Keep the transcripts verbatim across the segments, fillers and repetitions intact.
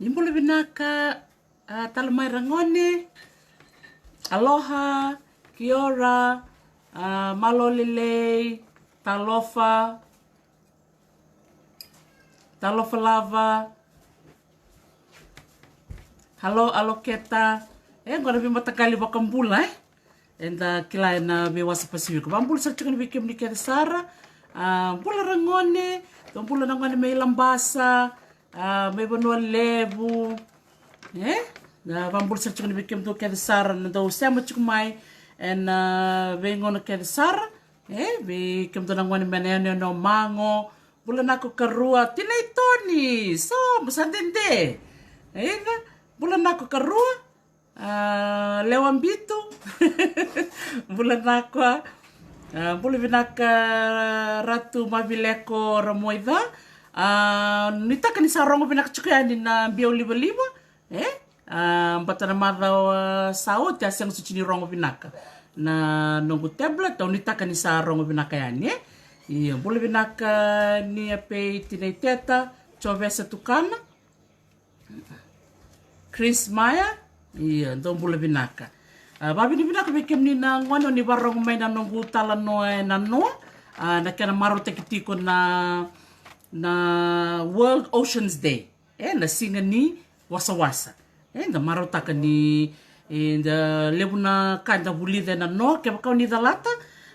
Ni bula vinaka, a, tale mai ragone. Aloha, kia ora, a, malo lelei, talofa, talofa lava. Halo, alo keta. E, qo na veimataqali vakabula, e? Eda kila ena veiwasa Pasifika. Vabula sara tiko ni vei kemuni kece sara. A, bula ragone, dou bula na gone mai Labasa, a, mai Vanua Levu. E? Na vabula sara tiko ni vei kemudou kece sara na dou sema tiko mai ena veigauna kece sara. E, vei kemudou na gone mai na yanuyanu o Mago. Bula nako karua, tinai Toni, so, mo sa dede. E, bula nako karua. A, lewa bitu. Bula vinaka. A, bula vinaka Ratu Mavileko Ramoica. A, nuitaka ni sa rogo vinaka tiko yani na biau livaliva. E? A, bata na macawa sa oti a sega soti ni rogo vinaka na noqu tablet, au nuitaka ni sa rogo vinaka yani, e? Ia, bula vinaka ni a pei tinai Teta, Jovesa Tukana. Chris Maya, ia, dou bula vinaka. A, vavinavinaka vei kemuni na gone o ni varogo mai na noqu talanoa e nanoa, a, na kena marautaki tiko na, na World Oceans Day. E, na siga ni wasawasa. E, da marautaka ni, e, da levu na ka da vulica e nanoa, kevaka o ni calata,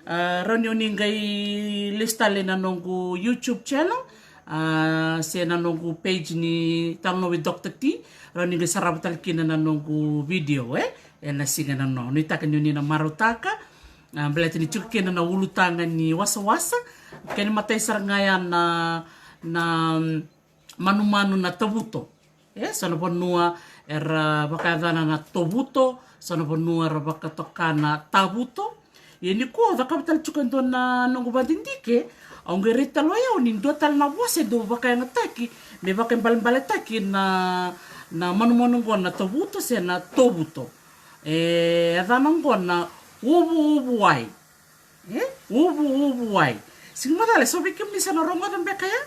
a, rawa ni o ni qai lesu tale na noqu YouTube channel, a, se na noqu page ni Talanoa with Doctor T, rawa ni qai sarava tale kina na noqu video, e, ena siga e nanoa. Nuitaka ni o ni na marautaka, a, baleta ni tiko kina na ulutaga ni wasawasa, kena imatai sara ga ya na, na, manumanu na tavuto. E, so na vanua era vakayacana na tovuto, so na vanua era vakatoka na tavuto. Ia nikua au cakava tale tiko e dua na noqu vadidike, au qai rai tale o yau ni dua tale na vosa e dau vakayagataki me vakaibalebaletaki na, na manumanu oqo na tavuto se na tovuto. E yacana oqo na uvuuvuwai. E, uvuuvuwai. Sega ni macala, so vei kemuni sa na rogoca beka ya.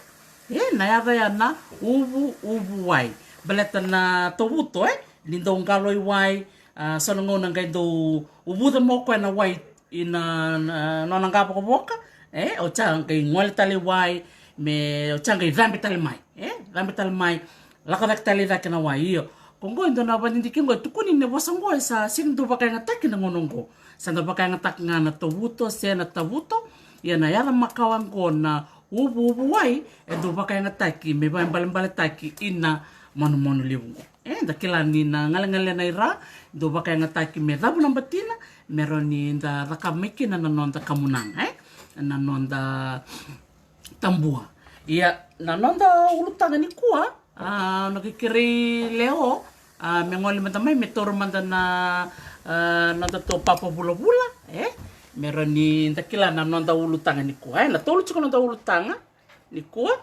E, na yaca ya na uvuuvuwai. Baleta na tovuto, e, ni dau qalo i wai, a, so na gauna qai dau uvuca mai o koya na wai ina, na, nona qa vokavoka, e, o ca qai gole tale i wai, me o ca qai cabe tale mai, e, cabe tale mai, lako cake tale i cake na wai, io. Ko qo e dua na vadidike qo e tukuni ni vosa qo e sa sega ni dau vakayagataki na gauna qo. Sa da vakayagataka ga na tovuto se na tavuto, ia na yaca makawa qo na uvuuvuwai e dau vakayagataki me vakaibalebaletaki ina manumanu levu qo. E, da kila ni na galegale na ira dau vakayagataki me cavu na batina, me rawa ni da cakava mai kina na noda kamunaga, e, na noda tabua. Ia, na noda ulutaga nikua, a, na kekerei Leo, a, me gole mada mai me taura mada na, a, nodatou papa vulavula, e, me rawa ni da kila na noda ulutaga nikua, e, na tolu tiko noda ulutaga nikua.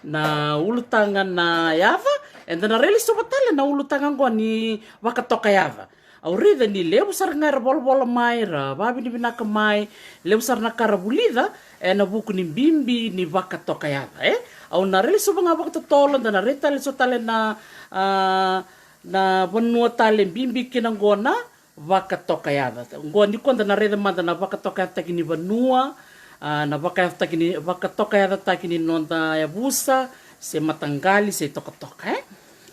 Na ulutaga na yaca, eda na rai lesuva tale na ulutaga qo ni vakatoka yaca. Au raica ni levu sara ga era volavola mai, ra vavinavinaka mai, levu sara na ka ra vulica ena vuku ni bibi ni vakatoka yaca, e? Au na rai lesuva ga vakatotolo, da na rai tale so tale na, a, na vanua tale bibi kina qo na vakatoka yaca. Qo nikua da na raica mada na vakatoka yacataki ni vanua, a, na vakayacataki ni, vakatoka yacataki ni noda yavusa, se mataqali, se tokatoka, e?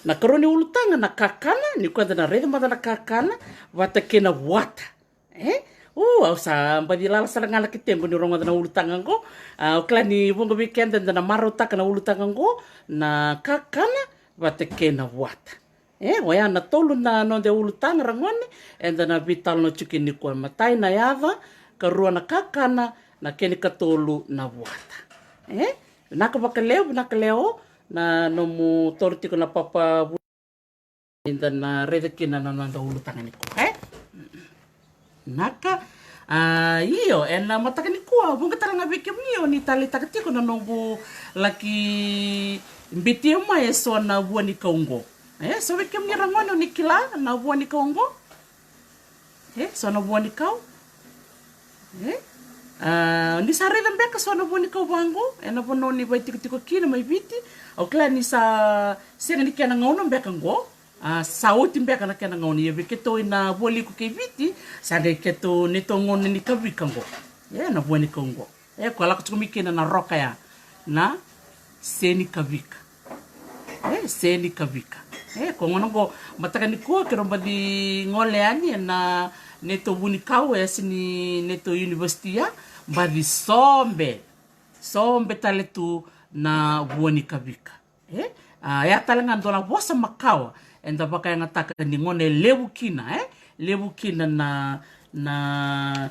Na karua ni ulutaga na kakana, nikua da na raica mada na kakana vata kei na vuata, e? U, au sa baci lala sara ga na ketequ ni rogoca na ulutaga qo. A, au kila ni vuqa vei keda da na marautaka na ulutaga qo, na kakana vata kei na vuata. E, oya na tolu na noda ulutaga ragone eda na veitalanoa tiko nikua. Matai na yaca, karua na kakana, na kena ikatolu na vuata. E, vinaka vakalevu, vinaka Leo, na nomu taura tiko na papa vu-, eda na raica kina na noda ulutaga nikua, e? Naka. A, io, ena mataka nikua, vuqa tale ga vei kemuni o ni taleitaka tiko na noqu laki bitia mai eso na vua ni kau qo. E, so vei kemuni ragone o ni kila na vua ni kau qo? E, so na vua ni kau? E? A, ni sa raica beka so na vuanikau vaqo ena vanua ni vaitikotiko kina mai Viti. Au kila ni sa sega ni kena gauna beka qo. A, sa oti beka na kena gauna, ia vei keitou ina vualiku kei Viti, sa qai keitou neitou gauna ni kavika qo. E, na vuanikau qo. E, ko lako tiko mai kina na roka ya. Na senikavika. E, senikavika. E, ko gauna qo, mataka nikua keirau baci gole yani ena neitou vuanikau, e, sega ni neitou university ya, baci sobe. Sobe tale tu na vuanikavika. E, a, ya tale ga dua na vosa makawa eda vakayagataka ni gauna e levu kina, e, levu kina na, na,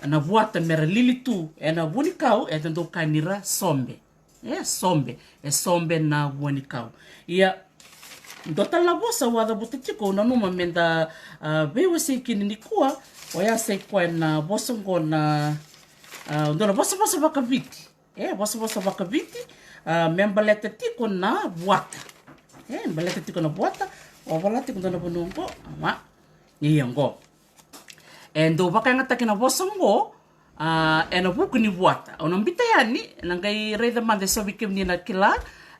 na vuata mera lili tu ena vuanikau, eda dau kaya nira sobe. E, sobe, e sobe na vuanikau. Ia, dua tale na vosa au a cavuta tiko, au nanuma meda, a, veiwasei kina nikua, oya sai koya na vosa qo na, a, dua na vosavosa vakaviti. E, vosavosa vakaviti, a, me baleta tiko na vuata. E, baleta tiko na vuata, au a vola tiko dua na vanua qo, awa. Ia qo. E dau vakayagataki na vosa qo, a, ena vuku ni vuata. Au na bita yani, na qai raica mada eso vei kemuni na kila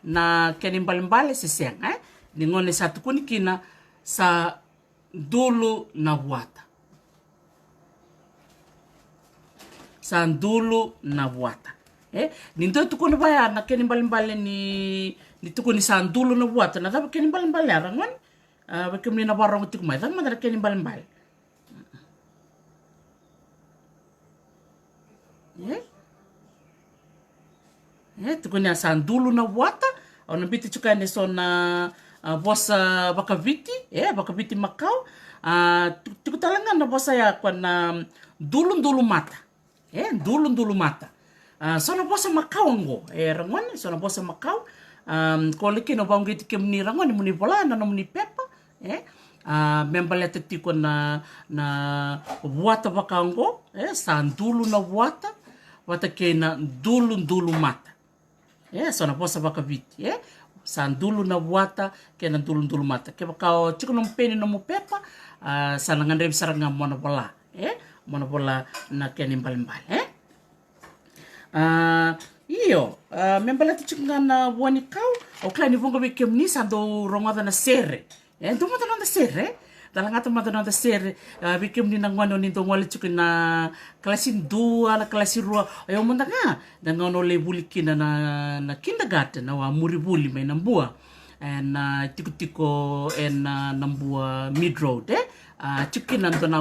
na kena ibalebale se sega, e? Ni gauna sa tukuni kina sa dulu na vuata. Sa dulu na vuata. E? Ni dau tukuna vaya na kena ibalebale ni, ni tukuni sa dulu na vuata. Na cava kena ibalebale ya, ragone? A, vei kemuni na vakarogo tiko mai, cava mada na kena ibalebale? E? E, tukuni a sa dulu na vuata, au na bita tiko yani eso na, a, vosa vakaviti, e, vakaviti makau, a, tu-, tiko tale ga na vosa ya koya na duludulu mata. E, duludulu mata. A, so na vosa makau qo, e, ragone, so na vosa makau. A, ko laki na vauqeti kemuni ragone, muni vola na nomuni pepa, e, a, me baleta tiko na, na vuata vaka qo, e, sa dulu na vuata, vata kei na duludulu mata. E, so na vosa vakaviti, e, sa dulu na vuata, kei na duludulu mata. Kevaka o tiko nomu peni nomu pepa, a, sa na gadrevi sara ga mo na vola, e, mo na vola na kena ibalebale, e. A, io, a, me baleta tiko ga na vuanikau, au kila ni vuqa vei kemuni sa dau rogoca na sere. E, dua mada noda sere, e. Da lagata mada noda sere, a, vei kemuni na gone o ni dau gole tiko na kalasi dua, na kalasi rua, o yau mada ga, na gauna o lai vuli kina na, na kindergarten, au a muri vuli mai Nabua. E, na tikotiko, e, na, Nabua Mead Road, e. A, tiko kina dua na,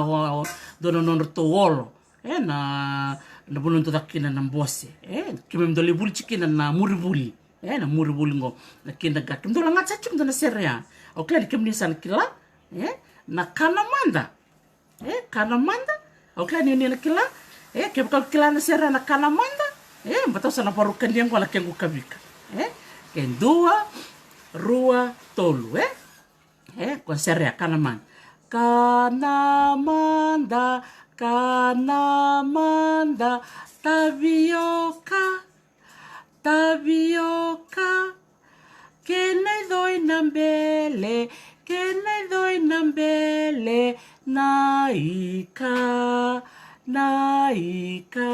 dua na nodratou olo. E, na, na vanua dau caka kina na bose. E, keimami dau lai vuli tiko kina na muri vuli. E, na muri vuli qo, na kindergarten. Keimami dau lagata sa tiko dua na sere ya. Au kila ni kemuni sa na kila. E, na kana mada. E, kana mada. Au kila ni o ni na kila. E, kevaka o kila na sere ya na kana mada. E, baleta au sa na vakarau kania qo na kequ kavika. E, ke dua, rua, tolu, e. E, ko sere ya, kana mada. Kana mada, kana mada, tavioka, tavioka. Kena icoi na bele, kena icoi na bele, na ika, na ika.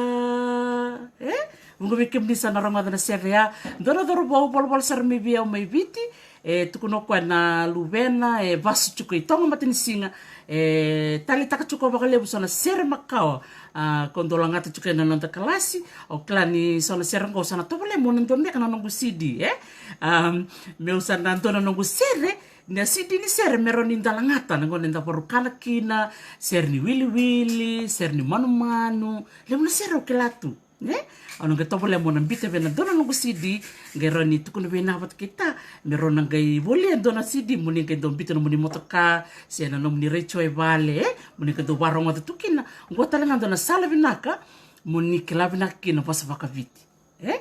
E? Vuqa vei kemuni sa na rogoca na sere ya. Dua na cauravou volavola sara mai vei au mai Viti. E tukuna o koya na luvena e vasu tiko i Toga Matanisiga, e talitaka tiko vakalevu so na sere makawa, a, ko dau lagata tiko ena noda kalasi. Au kila ni so na sere qo sa na tovolea mo na dua beka na noqu C D, e? A, meu sa na dua na noqu sere, na C D ni sere me rawa ni da lagata na gauna eda vakarau kana kina, sere ni wiliwili, sere ni manumanu, levu na sere au kila tu. E? Au na qai tovolea mo na bita vei na dua na noqu C D, qai rawa ni tukuna vei na vata kei ta, me rawa na qai volia e dua na C D, mo ni qai dau bita nomuni motoka, se na nomuni retio e vale, e? Mo ni qai dau vakarogoca tu kina. Qo tale ga dua na sala vinaka, mo ni kila vinaka kina vosa vakaviti. E?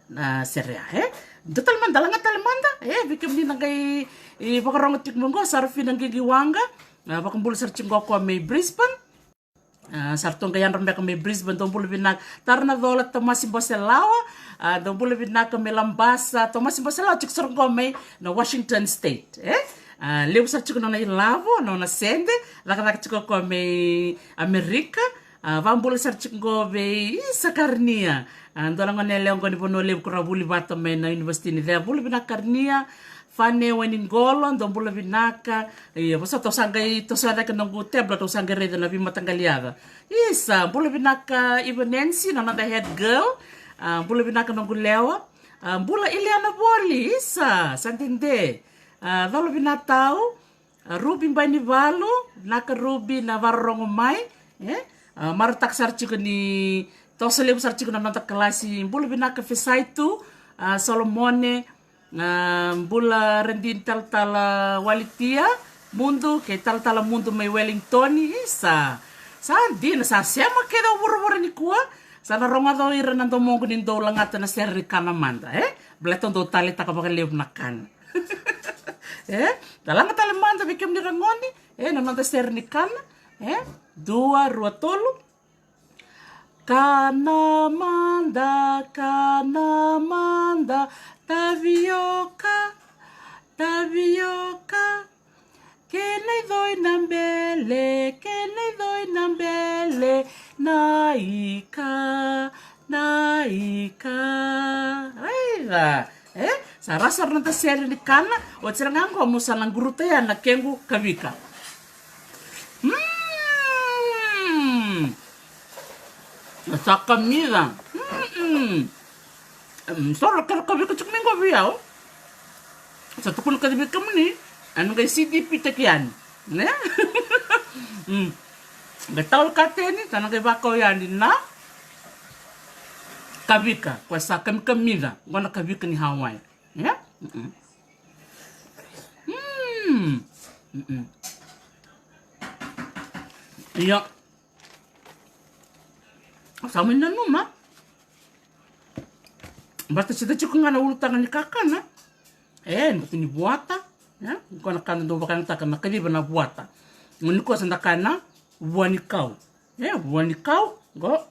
Na sere ya, e? Dua tale mada, lagata tale mada, e? Vei kemuni na qai, e, vakarogo tiko mai qo, Sarafina Qiqiwaqa, a, vakabula sara tiko qo o koya mai Brisbane. A, sa ratou qai yadra beka mai Brisbane, dou bula vinaka. Tara na cola, Tomasi Boselawa, a, dou bula vinaka mai Labasa, Tomasi Boselawa, tiko sara qo mai na Washington State, e? A, levu sa tiko nona ilavo, nona sede, cakacaka tiko o koya mai Amerika, A, vakabula sara tiko qo vei Isa Karinia. A, dua na gone yalewa qo ni Vanua Levu ko ra vuli vata mai na University ni Ceva. Bula vinaka Karinia. Fane Wainiqolo, dou bula vinaka. Ia, vasa tou sa qai, tou sa cake noqu tablet, tou sa qai raica na veimataqali yaca. Isa, bula vinaka Iva Nancy, na noda head girl. A, bula vinaka noqu lewa. A, bula Ileana Voli, isa, sa dede. A, colo vinatau. A, Ruby Bainivalu, vinaka Ruby na varorogo mai. E? A, marataka sara tiko ni toso levu sara tiko na noda kalasi. Bula vinaka Fesaitu, a, Solomone, a, bula Radini talatala Walitia, Mudu, kei talatala Mudu mai Wellington, isa. Sa dina, sa sema kece o vuravura nikua, sa na rogoca o ira na domoqu ni dou lagata na sere ni kana mada, e? Baleta dou taleitaka vakalevu na kana. E? Da laga tale mada vei kemuni ragone, e, na noda sere ni kana, e? Dua, rua, tolu. Kana mada, kana mada, tavioka, tavioka. Kena icoi na bele, kena icoi na bele, na ika, na ika. Raica, e? Sa ra sara na noda sere ni kana, oti sara ga qo mo sa na quruta ya na kequ kavika. Mm. Sa kamica. Mm-mm. Em, sa ra kere kavika tiko mai qo vei au. Sa tukuna kaci vei kemuni, ena qai C D P taki yani, ne? Mm. Qai tau kateni, sa na qai vakau yani na kavika, koya sa kamikamica, qo na kavika ni Hawaii. Ia? Mm-mm. Mm. Mm-mm. Ia. Sa mai nanuma. Bata sita tiko ga na ulutaga ni kakana. E, bata ni vuata. Ia? Qo na ka dau vakayagataka na kaciva na vuata. Qo nikua sa da kaya na vua ni kau. E, vua ni kau. Qo.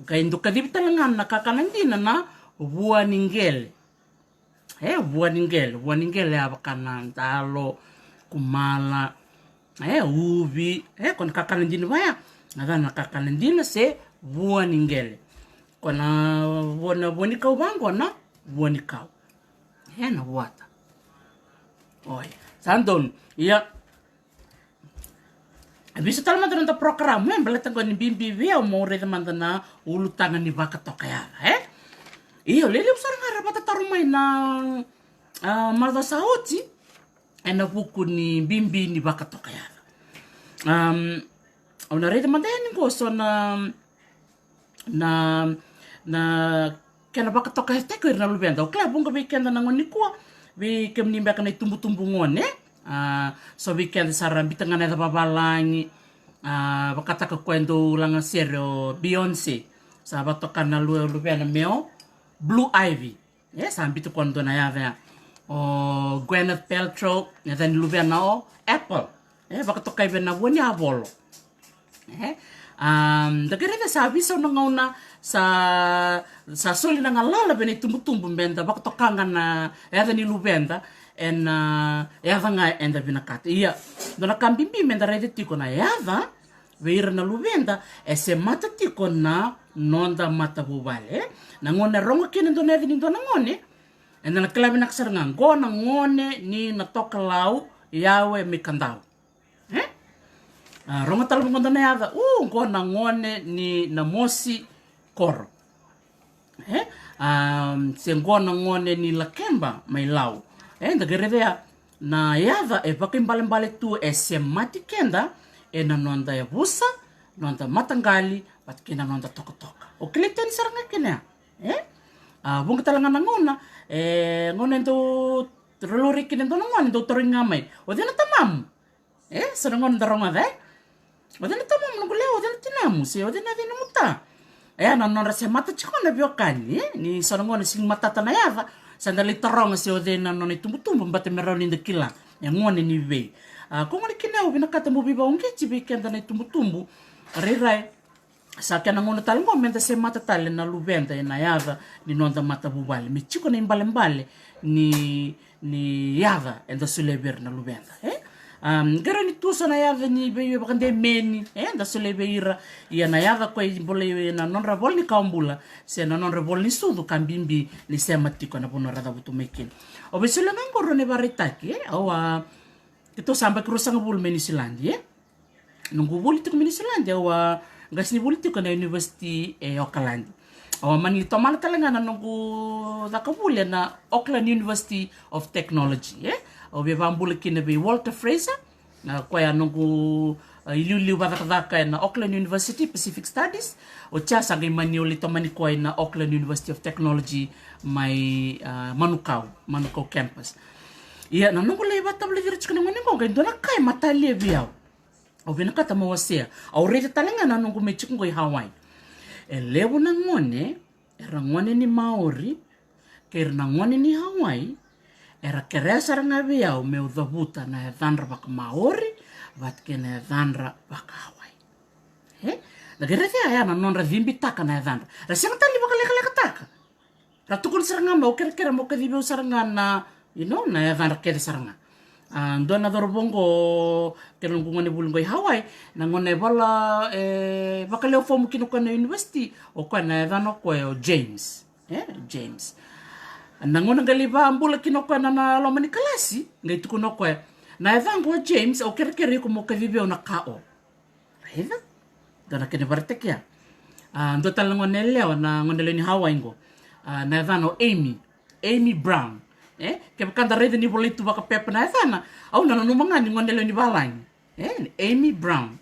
Qai dau kacivi tale ga na kakana dina na vua ni qele. E, vua ni qele, vua ni qele a vaka na dalo, kumala, e, uvi, e, ko na kakana dina vaya, na ca na kakana dina se vua ni qele. Ko na vua, na vua ni kau vaqo na vua ni kau. E, na vuata. Oi, sa donu. Ia, Viso tale mada na noda program, e, baleta qo ni bibi vei au mo raica mada na ulutaga ni vakatoka yaca, e? Io, levu sara ga ra vatataro mai na, a, macawa sa oti, ena vuku ni bibi ni vakatoka yaca. Am, au na raica mada yani qo so na na, na kena vakatoka yaca tiko ira na luveda. Au kila vuqa vei keda na gauna nikua, vei kemuni beka na itubutubu gone, a, so vei keda sa ra bita ga na yaca vavalagi, a, vakataka koya e dau laga sere o Beyonce, sa vakatoka na lu-, luvena me o Blue Ivy. E, sa bita koya na dua na yaca ya. O Gwyneth Paltrow, yaca ni luvena o Apple. E, vakatokai vei na vua ni yavolo. E, am, da qai raica sa veisau na gauna sa, sa soli na galala vei na itubutubu me da vakatoka ga na yaca ni luveda ena, a, yaca ga eda vinakata. Ia, dua na ka bibi me da raica tiko na yaca vei ira na luveda e semata tiko na noda matavuvale. Na gauna e rogo kina e dua na yaca ni dua na gone, eda na kila vinaka sara ga, qo na gone ni na tokalau Yawe mai Kadavu. E? A, rogo tale vaqo dua na yaca, u, qo na gone ni na mosi koro. E? A, se qo na gone ni Lakeba mai Lau. E, da qai raica ya, na yaca e vakaibalebale tu e semati keda ena noda yavusa, noda mataqali, vata kei na noda tokatoka. O kilai tani sara ga kina ya. E? A, vuqa tale ga na gauna, e, gauna e dau laurai kina e dua na gone, dau tarogi ga mai, o cei na tamamu? E, so na gauna da rogoca, e? O cei na tamamu noqu lewa, o cei na tinamu, se o cei na, cei na nomu ta? E, na nodra semata tiko na veiwekani, e? Ni so na gauna sega ni matata na yaca, sa da lai taroga se o cei na nona itubutubu, baleta me rawa ni da kila e gone ni vei. A, ko gona kina au vinakata meu veivakauqeti vei keda na itubutubu, rairai. Sa kena gauna tale qo me da semata tale na luveda ena yaca ni noda matavuvale. Me tiko na ibalebale ni, ni yaca eda solia vei ira na luveda, e? Um, qai rawa ni tu so na yaca ni vei vakademeni, e, da solia vei ira. Ia na yaca koya e bolei ena nodra vola ni kawa bula se na nodra vola ni sucu ka bibi ni sema tiko ena vanua era cavutu mai kina. Au via solia ga qo rau na ivakaraitaki, e, au a, keitou sa yabaki ruasagavulu mai Niusiladi, e. Noqu vuli tiko mai Niusiladi, au a qasenivuli tiko ena university e Okaladi. Au a mani tomana tale ga na noqu caka vuli ena Auckland University of Technology, e. Au via vakabula kina vei Walter Fraser, na koya noqu, a, iliuliu vakacakacaka ena Auckland University Pacific Studies. Oti ya sa qai mani au lai tomani koya ena Auckland University of Technology mai, a, Manukau, Manukau campus. Ia na noqu lai vakatavulici ira tiko na gone qo, qai dua na ka e matalia vei au. Au vinakata meu wasea. Au raica tale ga na noqu mai tiko qo i Hawaii. E levu na gone era gone ni Maori kei ira na gone ni Hawaii era kerea sara ga vei au meu cavuta na yacadra vaka-Maori vata kei na yacadra vaka-Hawaii. E? Da qai raica ya na nodra cibitaka na yacadra. Ra sega tale ni vakalekalekataka. Ra tukuna sara ga meu kerekere meu kacivi au sara ga na, you know, na yacadra kece sara ga. A, dua na cauravou qo, kei na noqu gone vuli qo i Hawaii, na gone e vala, e, vakalewe fomu kina o koya na university, o koya na yacana o koya o James. E, James. Na gauna qai lai vakabula kina o koya na, na loma ni kalasi, qai tukuna o koya, na yacaqu o James, au kerekere iko mo kacivi au na ka o. Raica? Dua na kena ivakaraitaki ya. A, dua tale na gone yalewa, na gone yalewa ni Hawaii qo. A, na yacana o Amy. Amy Brown. E? Kevaka da raica ni volai tu vakapepa na yacana, au na nanuma ga ni gone yalewa ni valagi. E? Amy Brown.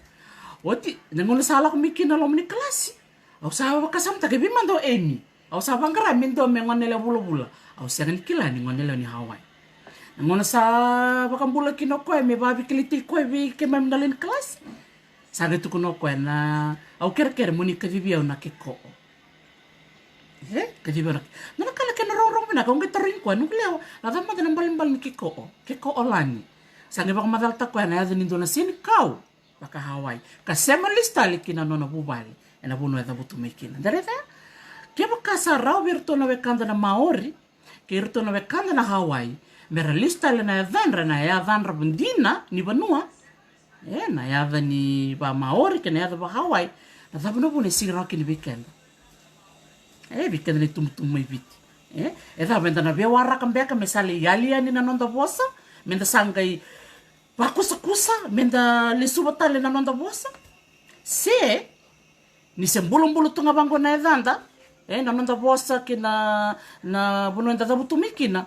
Oti, na gauna sa lako mai kina loma ni kalasi, au sa vakasamataka e vei mada o Amy. Au sa vaqara me dua me gone yalewa vulavula. Au sega ni kila ni gone yalewa ni Hawaii. Na gauna sa vakabula kina o koya me vakavikilaitaki koya vei keimami na lewe ni kalasi, sa qai tukuna o koya na, au kerekere mo ni kacivi au na kekoo. E, kacivi au na ke-, na, na ka na kena rogorogo vinaka, au qai tarogi koya, noqu lewa, na cava mada na ibalebale ni kekoo? Kekoo lani. Sa qai vakamacalataka o koya na yaca ni dua na senikau vaka-Hawaii ka sema lesu tale ki na nona vuvale ena vanua e cavutu mai kina. Da raica ya? Kevaka sa rawa vei iratou na wekada na Maori kei iratou na wekada na Hawaii me ra lesu tale na yacadra, na yacadra dina ni vanua, e, na yaca ni va-Maori kei na yaca va-Hawaii, na cava na vuna e sega ni rawa kina vei keda? E, vei keda na itubutubu mai Viti. E, e cava, eda na veiwaraka beka me sa lai yali yani na noda vosa, me da sa qai vakusakusa, me da lesuva tale na noda vosa? Se ni se bulabula tu ga vaqo na yacada, e, na noda vosa kei na, na vanua eda cavutu mai kina,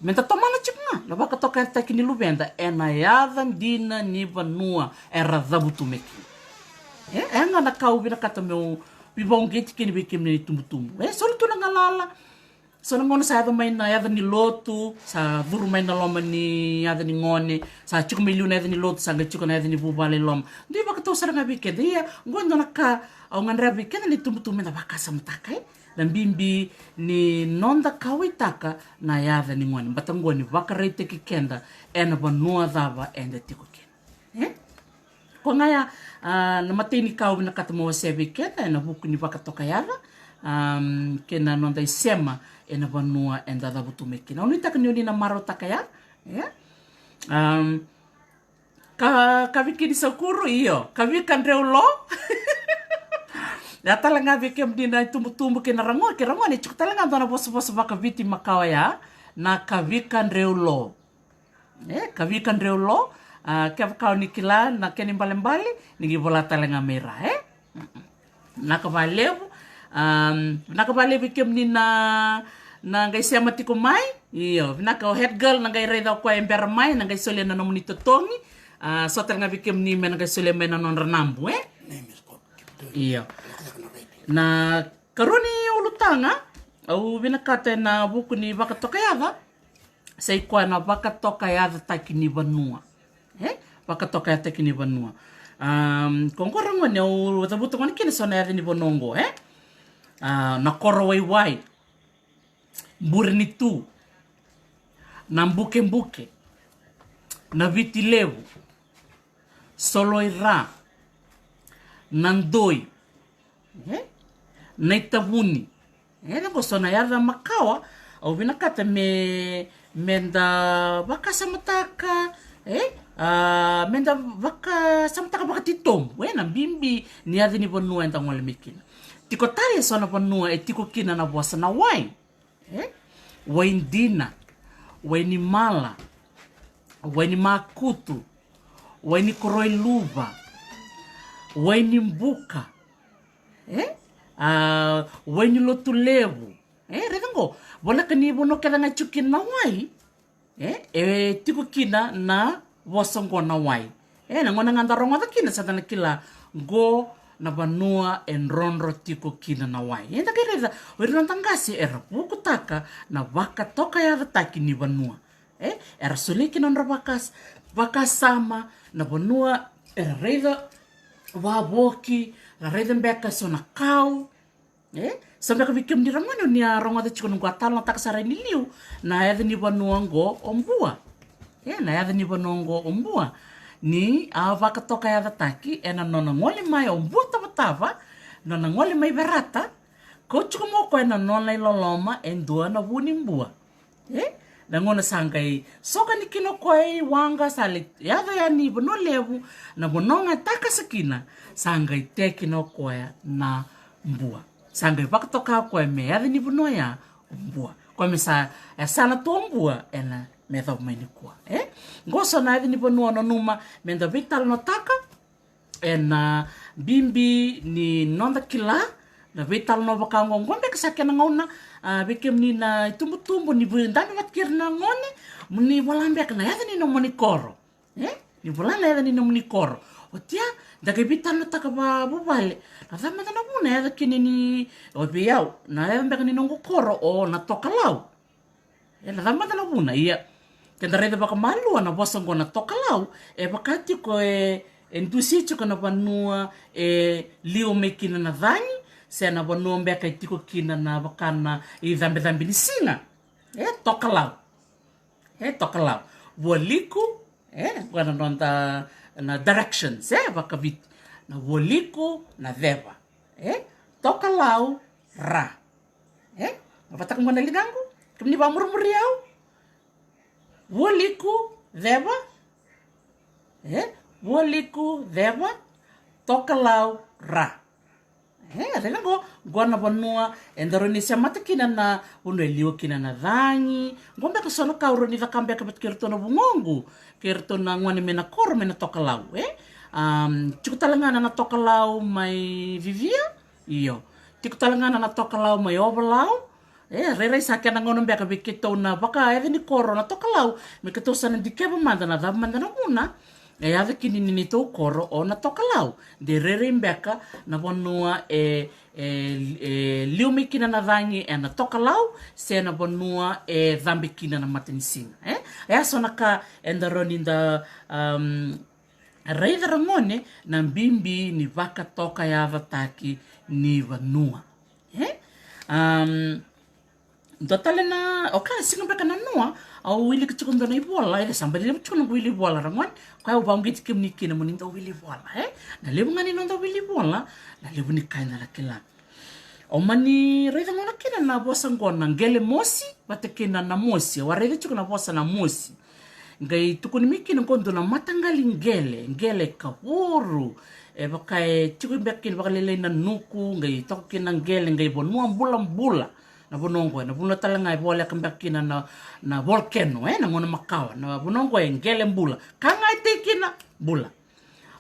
me da tomana tiko ga na vakatokayacataki ni luveda ena yaca dina ni vanua era cavutu mai kina. E, e ga na ka au vinakata meu veivakauqeti kina vei kemuni na itubutubu. E soli tu na galala. So na gauna sa yaco mai na yaca ni lotu, sa curu mai na loma ni yaca ni gone, sa tiko mai liu na yaca ni lotu, sa qai tiko na yaca ni vuvale i loma. Dui vakatau sara ga vei keda. Ia qo e dua na ka au gadreva vei keda na itubutubu me da vakasamataka, e? Na bibi ni noda kauwaitaka na yaca ni gone, baleta qo ni vakaraitaki keda ena vanua cava eda tiko kina. E? Ko ga ya, a, na imatai ni ka au vinakata meu wasea vei keda ena vuku ni vakatokayaca, am, kei na noda isema ena vanua eda cavutu mai kina. Au nuitaka ni oni na marautaka ya. E? Am, ka, ka viki ni sakuru, io, ka vika dreu lo. Ya tale ga vei kemuni na itubutubu kei na ragone, kei ragone, e tiko tale ga dua na vosavosa vakaviti makawa ya, na ka vika dreu lo. E, ka vika dreu lo, a, kevaka o ni kila na kena ibalebale, ni qai vola tale ga mai ra, e? Vinaka vakalevu, am, vinaka vakalevu vei kemuni na, na qai sema tiko mai. Io, vinaka o head girl na qai raica o koya e bera mai, na qai solia na nomuni totogi. A, so tale ga vei kemuni me na qai solia mai na nodra nabu, e? Io. Na karua ni ulutaga au vinakata ena vuku ni vakatokayaca, sa i koya na vakatokayacataki ni vanua. E? Vakatokayacataki ni vanua. Am, ko qo ragone au cavuta gona kina so na yaca ni vanua qo, e? A, na Korowaiwai, Burenitu, Nabukebuke, Navitilevu, Soloira, Nadoi, e? Naitavuni. E, na qo so na yaca makawa au vinakata me, me da vakasamataka, E? A, meda vakasamataka vakatitobu ena bibi ni yaca ni vanua eda gole mai kina. Tiko tale eso na vanua e tiko kina na vosa na wai. E? Waidina, Wainimala, Wainimakutu, Wainikoroi Luva, Wainibuka, e? A, Wainilotulevu. E, raica qo, voleka ni vanua kece ga e tiko kina na wai, e, e tiko kina na vosa qo na wai. E, na gauna ga da rogoca kina sa da na kila qo na vanua e drodro tiko kina na wai. Eda qai raica o ira na noda qase era vukutaka na vakatokayacataki ni vanua. E, era solia kina nodra vakas, vakasama na vanua era raica vavoki, ra raica beka eso na kau. E, sa beka vei kemuni ra gone ni a rogoca tiko noqu a talanoataka sara i liu na yaca ni vanua oqo o Bua. E, na yaca ni vanua oqo o Bua ni a vakatokayacataki ena nona gole mai o Bua Tavatava, nona gole mai Verata, kau tiko mai o koya na nona iloloma e dua na vu ni bua. E, na gauna sa qai sokani kina o koya i waqa sa lai yaco yani i Vanua Levu, na vanua ga e takasa kina sa qai tea kina o koya na Bua. Sa qai vakatoka o koya me yaca ni vanua ya o Bua. Koya me sa yasana tu o Bua ena me yacova mai nikua. E, qo so na yaca ni vanua nanuma meda veitalanoataka ena bibi ni noda kila na veitalanoa vaka oqo. Oqo beka sa kena gauna, a, vei kemuni na itubutubu ni dabe vata kei ira na gone, mo ni vola beka na yaca ni nomuni koro. E, ni vola na yaca ni nomuni koro. Oti ya da qai veitalanoataka vavuvale na cava mada na vuna e yaca kina ni, o vei au na yaca beka ni noqu koro o Natokalau. E, na cava mada na vuna? Ia, keda raica vakamalua na vosa oqo na tokalau e vaka tiko e, e dusia tiko na vanua e liwa mai kina na cagi, se na vanua beka e tiko kina na vaka na icabecabe ni siga. E tokalau. E tokalau. Vualiku, e, oqo na noda na directions, e, vakaviti. Na vualiku, na ceva. E tokalau, ra. E, vakataka oqo na ligaqu, kemuni vakamurimuri au. Vualiku, ceva. E, vualiku, ceva, tokalau, ra. E, raica qo, qo na vanua eda rawa ni semata kina na vanua e liwa kina na cagi. Qo beka so na ka au rawa ni cakava beka vata kei iratou na vugoqu, kei iratou na gone mai na koro, mai na tokalau, e. Am, tiko tale ga na, na tokalau mai Vivia. Io. Tiko tale ga na, na tokalau mai Ovalau. E, rairai sa kena gauna beka vei keitou na vakayaca ni koro na tokalau, me keitou sa na dikeva mada na cava mada na vuna e yaca kina ni neitou koro o na tokalau. De rairai beka na vanua e, e, e liwa mai kina na cagi ena tokalau, se na vanua e cabe kina na matanisiga. E, e so na ka eda rawa ni da, am, raica ra gone na bibi ni vakatokayacataki ni vanua. E? Am, dua tale na, o ka siga beka na noa, au wilika tiko dua na ivola, e sa bali levu tiko na wili vola ra gone, koya au vauqeti kemuni kina mo ni dau wili vola, e? Na levu ga ni noda wili vola, na levu ni ka eda na kila. O mani raica gona kina na vosa oqo na qele mosi vata kina na mosi. Au a raica tiko na vosa na mosi. Qai tukuni mai kina oqo dua na mataqali qele, qele kavoro. E vaka e tiko beka kina vakalailai na nuku, qai toka kina na qele, qai vanua bulabula. Na vanua oqo, na vanua tale ga e voleka beka kina na, na volcano, e, na gauna makawa. Na vanua oqo e qele bula. Ka ga e tei kina, bula.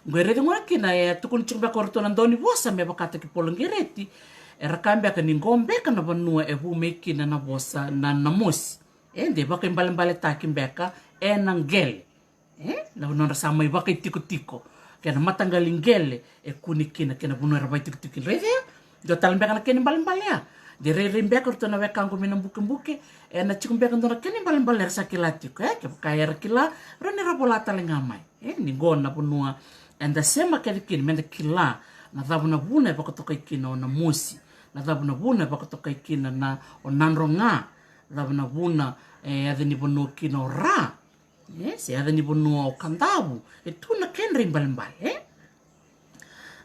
Qo e raica gona kina e tukuni tiko beka o ratou na daunivosa me vakataki Poloqereti, era kaya beka ni qo beka na vanua e vu mai kina na vosa na, na mosi. E de vakaibalebaletaki beka ena qele. E, na vanua era sa mai vakaitikotiko kei na mataqali qele e kune kina kei na vanua era vakaitikotiko kina. Raica ya, dua tale beka na kena ibalebale ya. De rairai beka o ratou na wekaqu mai na bukebuke, ena tiko beka dua na kena ibalebale era sa kila tiko, e, kevaka era kila, rawa ni ra vola tale ga mai. E, ni qo na vanua eda sema kece kina, meda kila na cava na vuna e vakatokai kina o Namosi, na cava na vuna e vakatokai kina na o Nadroga, cava na vuna e yaca ni vanua kina o Ra, e, se yaca ni vanua o Kadavu, e tu na kedra ibalebale, e.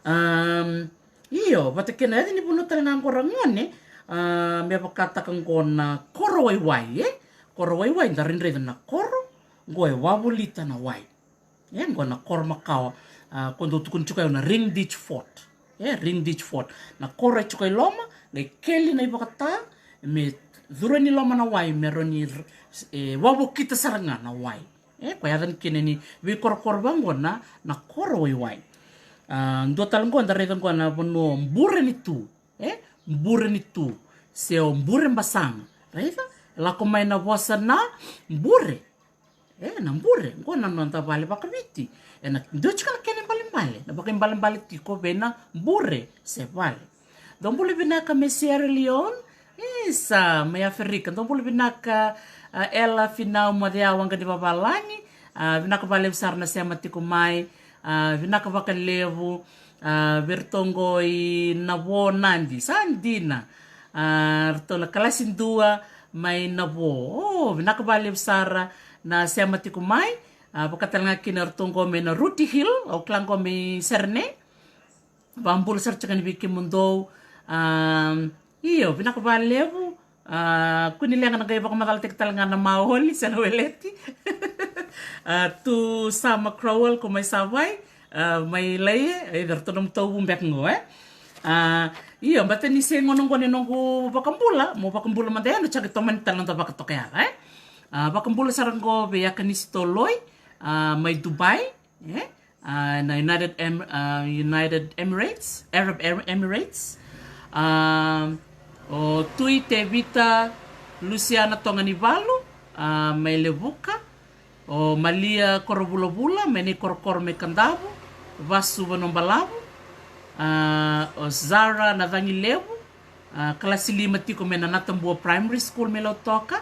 Am, io, vata kei na yaca ni vanua tale ga qo ra gone, a, me vakataka qo na koro waiwai, e. Koro waiwai, da rairai na koro, Qo e wavolita na wai. E, qo na koro makawa, a, ko dou tukuni tiko o yau na Ring Ditch Fort. E, Ring Ditch Fort. Na koro e tiko i loma, qai keli na ivakata, me curu i loma na wai, me rawa ni, e, wavokita sara ga na wai. E, ko yaca ni kina ni veikorokoro vaqo na, na koro waiwai. A, dua tale qo da raica qo na vanua o Bure ni Tu. E, Bure ni Tu. Se o Bure Basaga. Raica? Lako mai na vosa na bure. E, na bure, qo na noda vale vakaviti. E na dua tiko na kena ibalebale, na vakaibalebale tiko vei na bure se vale. Dou bula vinaka mai Sierra Leone, isa, mai Aferika. Dou bula vinaka, a, Ela Finau Moceawa Qanivavalagi, a, vinaka vakalevu sara na sema tiko mai, a, vinaka vakalevu, a, vei ratou qo i Navo Nadi, sa dina. A, ratou na kalasi dua mai Navo. O, vinaka vakalevu sara na sema tiko mai. A, vaka tale ga kina ratou qo mai na Rooty Hill, au kila qo mai Serene. Vakabula sara tiko yani vei kemudou. A, io, vinaka vakalevu. A, kua ni leqa na qai vakamacalataki tale ga na Maoli se na Weleti. A, Tu Sama Crowell ko mai Savai. A, mai Laie, e, ratou na nomu tauvu beka qo, e. A, io, baleta ni se gauna qo ni noqu vakabula, mo vakabula mada yani, sa qai tomani tale na noda vakatokayaca, e. A, vakabula sara qo vei Akanisi Toloi, a, mai Dubai, e. A, na United Em-, a, United Emirates, Arab Em-, Emirates. A, o Tui Tevita Lusiana Toganivalu, a, mai Levuka. O Malia Korovulavula mai na ikorokoro mai Kadavu, Vasu Vanobalavu. A, o Zara Nacagilevu, a, kalasi lima tiko mai na Natabua Primary School mai Lautoka.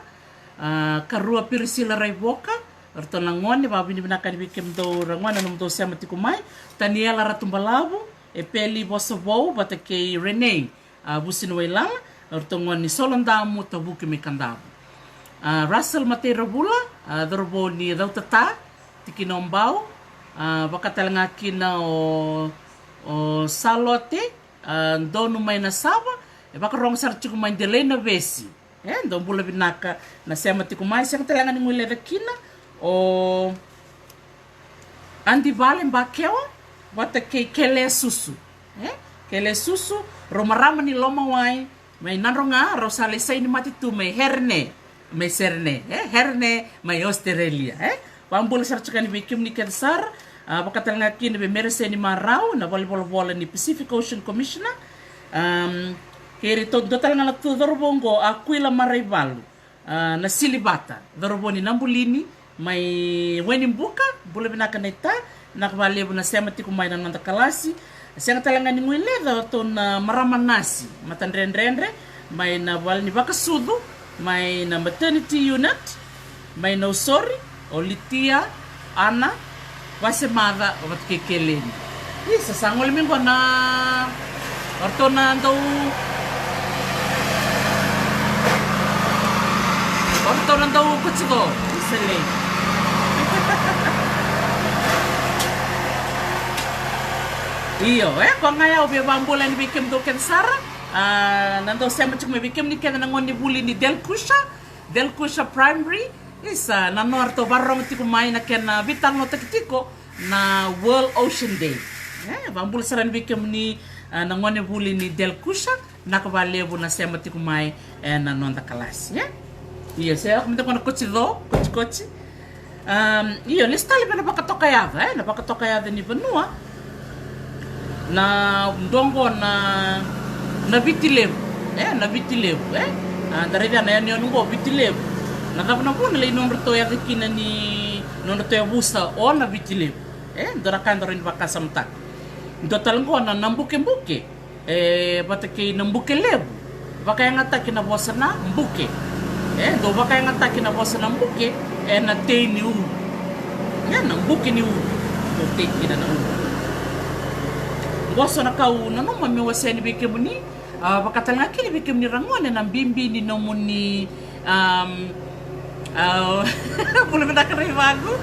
A, karua Pirisila Raivoka, ratou na gone, vakavinavinaka yani vei kemudou ra gone na nomudou sema tiko mai. Taniela Ratubalavu, Epeli Vosavou vata kei Renee, a, Vusi na Wailala, o ratou gone ni Solodamu, Tavuki mai Kadavu. A, Russell Mateiravula, a, cauravou ni Cautata, tikina o Bau, a, vaka tale ga kina o, o Salote, a, donu mai Nasava, e vakarogo sara tiko mai Delai Navesi. E, dou bula vinaka na sema tiko mai, sega tale ga ni guileca kina o Adivale Bakewa vata kei Kele Susu. E, Kele Susu, rau marama ni Lomawai mai Nadroga, rau sa lai saini mate tu mai Herene, mai Serene, e, Herene mai Australia, e. Vakabula sara tiko yani vei kemuni kece sara, a, vaka tale ga kina vei Mereseni Marau, na valenivolavola ni Pacific Ocean Commissioner. Am, kei iratou dua tale ga na tu cauravou qo, a, Kuila Maraivalu, a, na Silivata, cauravou ni Nabulini mai Wainibuka. Bula vinaka naita, vinaka vakalevu na sema tiko mai na noda kalasi. Sega tale ga ni guileca o ratou na marama nasi, matadredredre, mai na vale ni vakasucu, mai na maternity unit, mai Nausori, o Litia, Ana, Vasemaca, o vata kei Keleni. Isa, sa gole mai qo na, o ratou na dau, o ratou na dau kotiko. Isa lei. Io, e, ko ga yau via vakabula yani vei kemudou kece sara. A, na dau sema tiko mai vei kemuni kece na gone ni vuli ni Delkusha, Delkusha Primary. Isa, na nodratou vakarorogo tiko mai na kena veitalanoataki tiko na World Ocean Day. E, vakabula sara yani vei kemuni, a, na gone vuli ni Delkusha, vinaka vakalevu na sema tiko mai, e, na noda kalasi, e. Io, se o koya mada qo na kotiko, kotiko. Am, io, lesu tale vei na vakatokayaca, e, na vakatokayaca ni vanua. Na dua qo na, na Viti Levu, e, na Viti Levu, e. A, da raica na yanuyanu qo Viti Levu. Na cava na vuna lai nodratou yaca kina ni nodratou yavusa o na Viti Levu, e, dua na ka da rawa ni vakasamataka. Dua tale qo na, na Bukebuke. E, vata kei na Buke Levu, vakayagataki na vosa na buke. E, dau vakayagataki na vosa na buke ena tei ni ulu. E, na buke ni ulu, dau tei kina na ulu. Qo so na ka au nanuma meu wasea yani vei kemuni, a, vaka tale ga kina vei kemuni ragone na bibi ni nomuni Am, a, bula vinaka Raivaqu.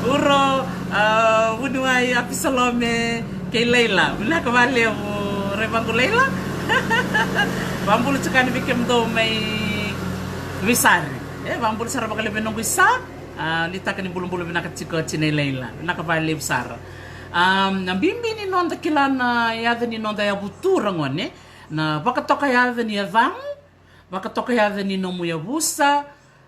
Uro, a, vuniwai Apisalome kei Laila. Vinaka vakalevu Raivaqu Laila. Vakabula tiko yani vei kemudou mai Veisari. E, vakabula sara vakalevu vei noqu isa. A, ni taka ni bulabula vinaka tiko, Tina Ilaila. Vinaka vakalevu sara. A, na bibi ni noda kila na yaca ni noda yavutu, ragone, na vakatoka yaca ni yacamu, vakatoka yaca ni nomu yavusa,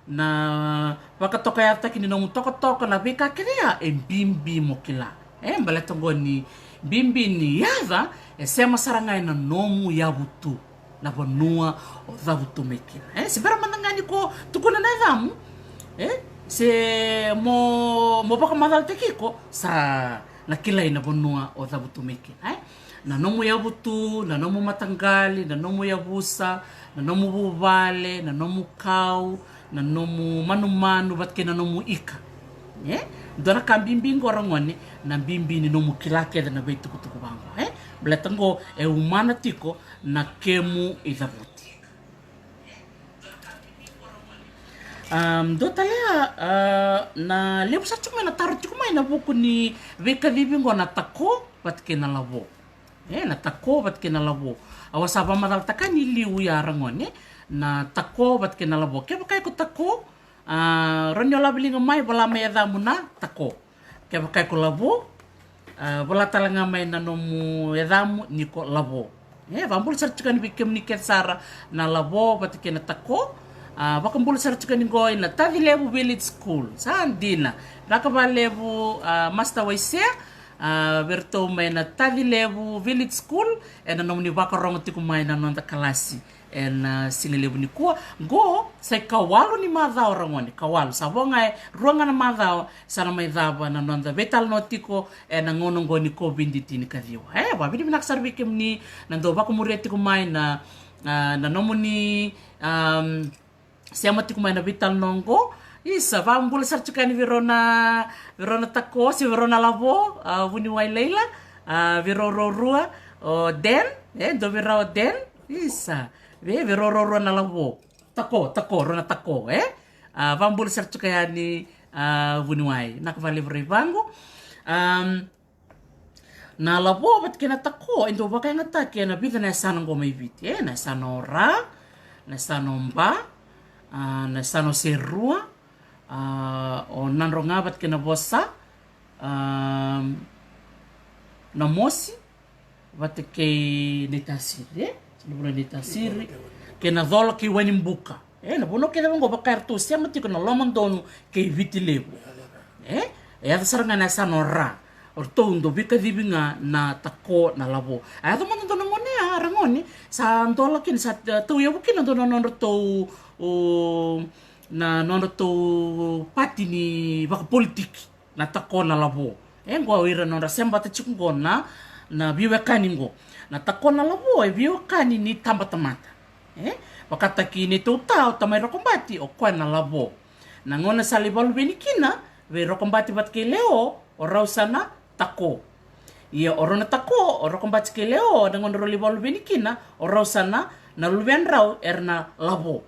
na vakatoka yacataki ni nomu tokatoka, na veika kece ya e bibi mo kila. E, baleta qo ni bibi ni yaca e sema sara ga ena nomu yavutu, na vanua o cavutu mai kina. E, se bera mada ga ni ko tukuna na yacamu, e, se mo, mo vakamacalataki iko, sa na kilai na vanua o cavutu mai kina, e? Na nomu yavutu, na nomu mataqali, na nomu yavusa, na nomu vuvale, na nomu kau, na nomu manumanu vata kei na nomu ika. E? Dua na ka bibi qo, ragone, na bibi ni nomu kila kece na veitukutuku vaqo, e? Baleta qo e umana tiko na kemu icavuti. Am, dua tale a, a, na levu sara tiko mai na taro tiko mai na vuku ni veikacivi qo na tako vata kei na lavo. E, na tako vata kei na lavo. Au a sa vakamacalataka ni liu ya, ragone, na tako vata kei na lavo. Kevaka iko tako, a, rawa ni o laveliga mai, vola mai yacamu na tako. Kevaka iko lavo, a, vola tale ga mai na nomu yacamu ni ko lavo. E, vakabula sara tiko yani vei kemuni kece sara na lavo vata kei na tako. A, vakabula sara tiko yani qo ina Tacilevu Village School. Sa dina. Vinaka vakalevu, a, Master Waisea, a, vei iratou mai na Tacilevu Village School, ena nomuni vakarogo tiko mai na noda kalasi ena, a, siga levu nikua. Qo sa ikawalu ni macawa, ragone, ikawalu. Sa vo ga e rua ga na macawa sa na mai cava na noda veitalanoa tiko ena gauna qo ni COVID tinikaciwa. E, vakavinavinaka sara vei kemuni na dau vakamuria tiko mai na, a, na nomuni, am, sema tiko mai na veitalanoa qo. Isa, vakabula sara tiko yani vei rau na, vei rau na tako se vei rau na lavo, a, vuniwai Leila, a, vei rau ruarua, o Den, e, dua vei rau o Den. Isa, vei, vei rau ruarua na lavo. Tako, tako, rau na tako, e? A, vakabula sara tiko yani, a, vuniwai. Vinaka vakalevu, rai vaqo. Am, na lavo vata kei na tako e dau vakayagataki ena vica na yasana qo mai Viti, e, na yasana o Ra, na yasana o Ba, a, na yasana o Serua, a, o Nadroga vata kei Navosa, a, Namosi vata kei Naitasiri, e? Sa na vula Naitasiri, kei Nacola kei Wainibuka. E, na vanua kece vaqo vaka eratou sema tiko na Lomadonu kei Viti Levu. E, e yaco sara ga na yasana o Ra. O ratou dau veikacivi ga na tako na lavo. A yaco mada dua na gone ya, ragone, sa dola kina, sa, e, tauyavu kina dua na nodratou, o, na nodratou pati ni vakapolitiki. Na tako na lavo. E, qo o ira nodra sema vata tiko qo na, na veiwekani qo. Na tako na lavo e veiwekani ni tabatamata. E, vakataki neitou ta o Tamai Rokobati, o koya na lavo. Na gauna sa lai vakaluveni kina vei Rokobati vata kei Leo, o rau sa na tako. Ia o rau na tako, o Rokobati kei Leo, na gauna rau lai vakaluveni kina, o rau sa na, na luvedrau era na lavo.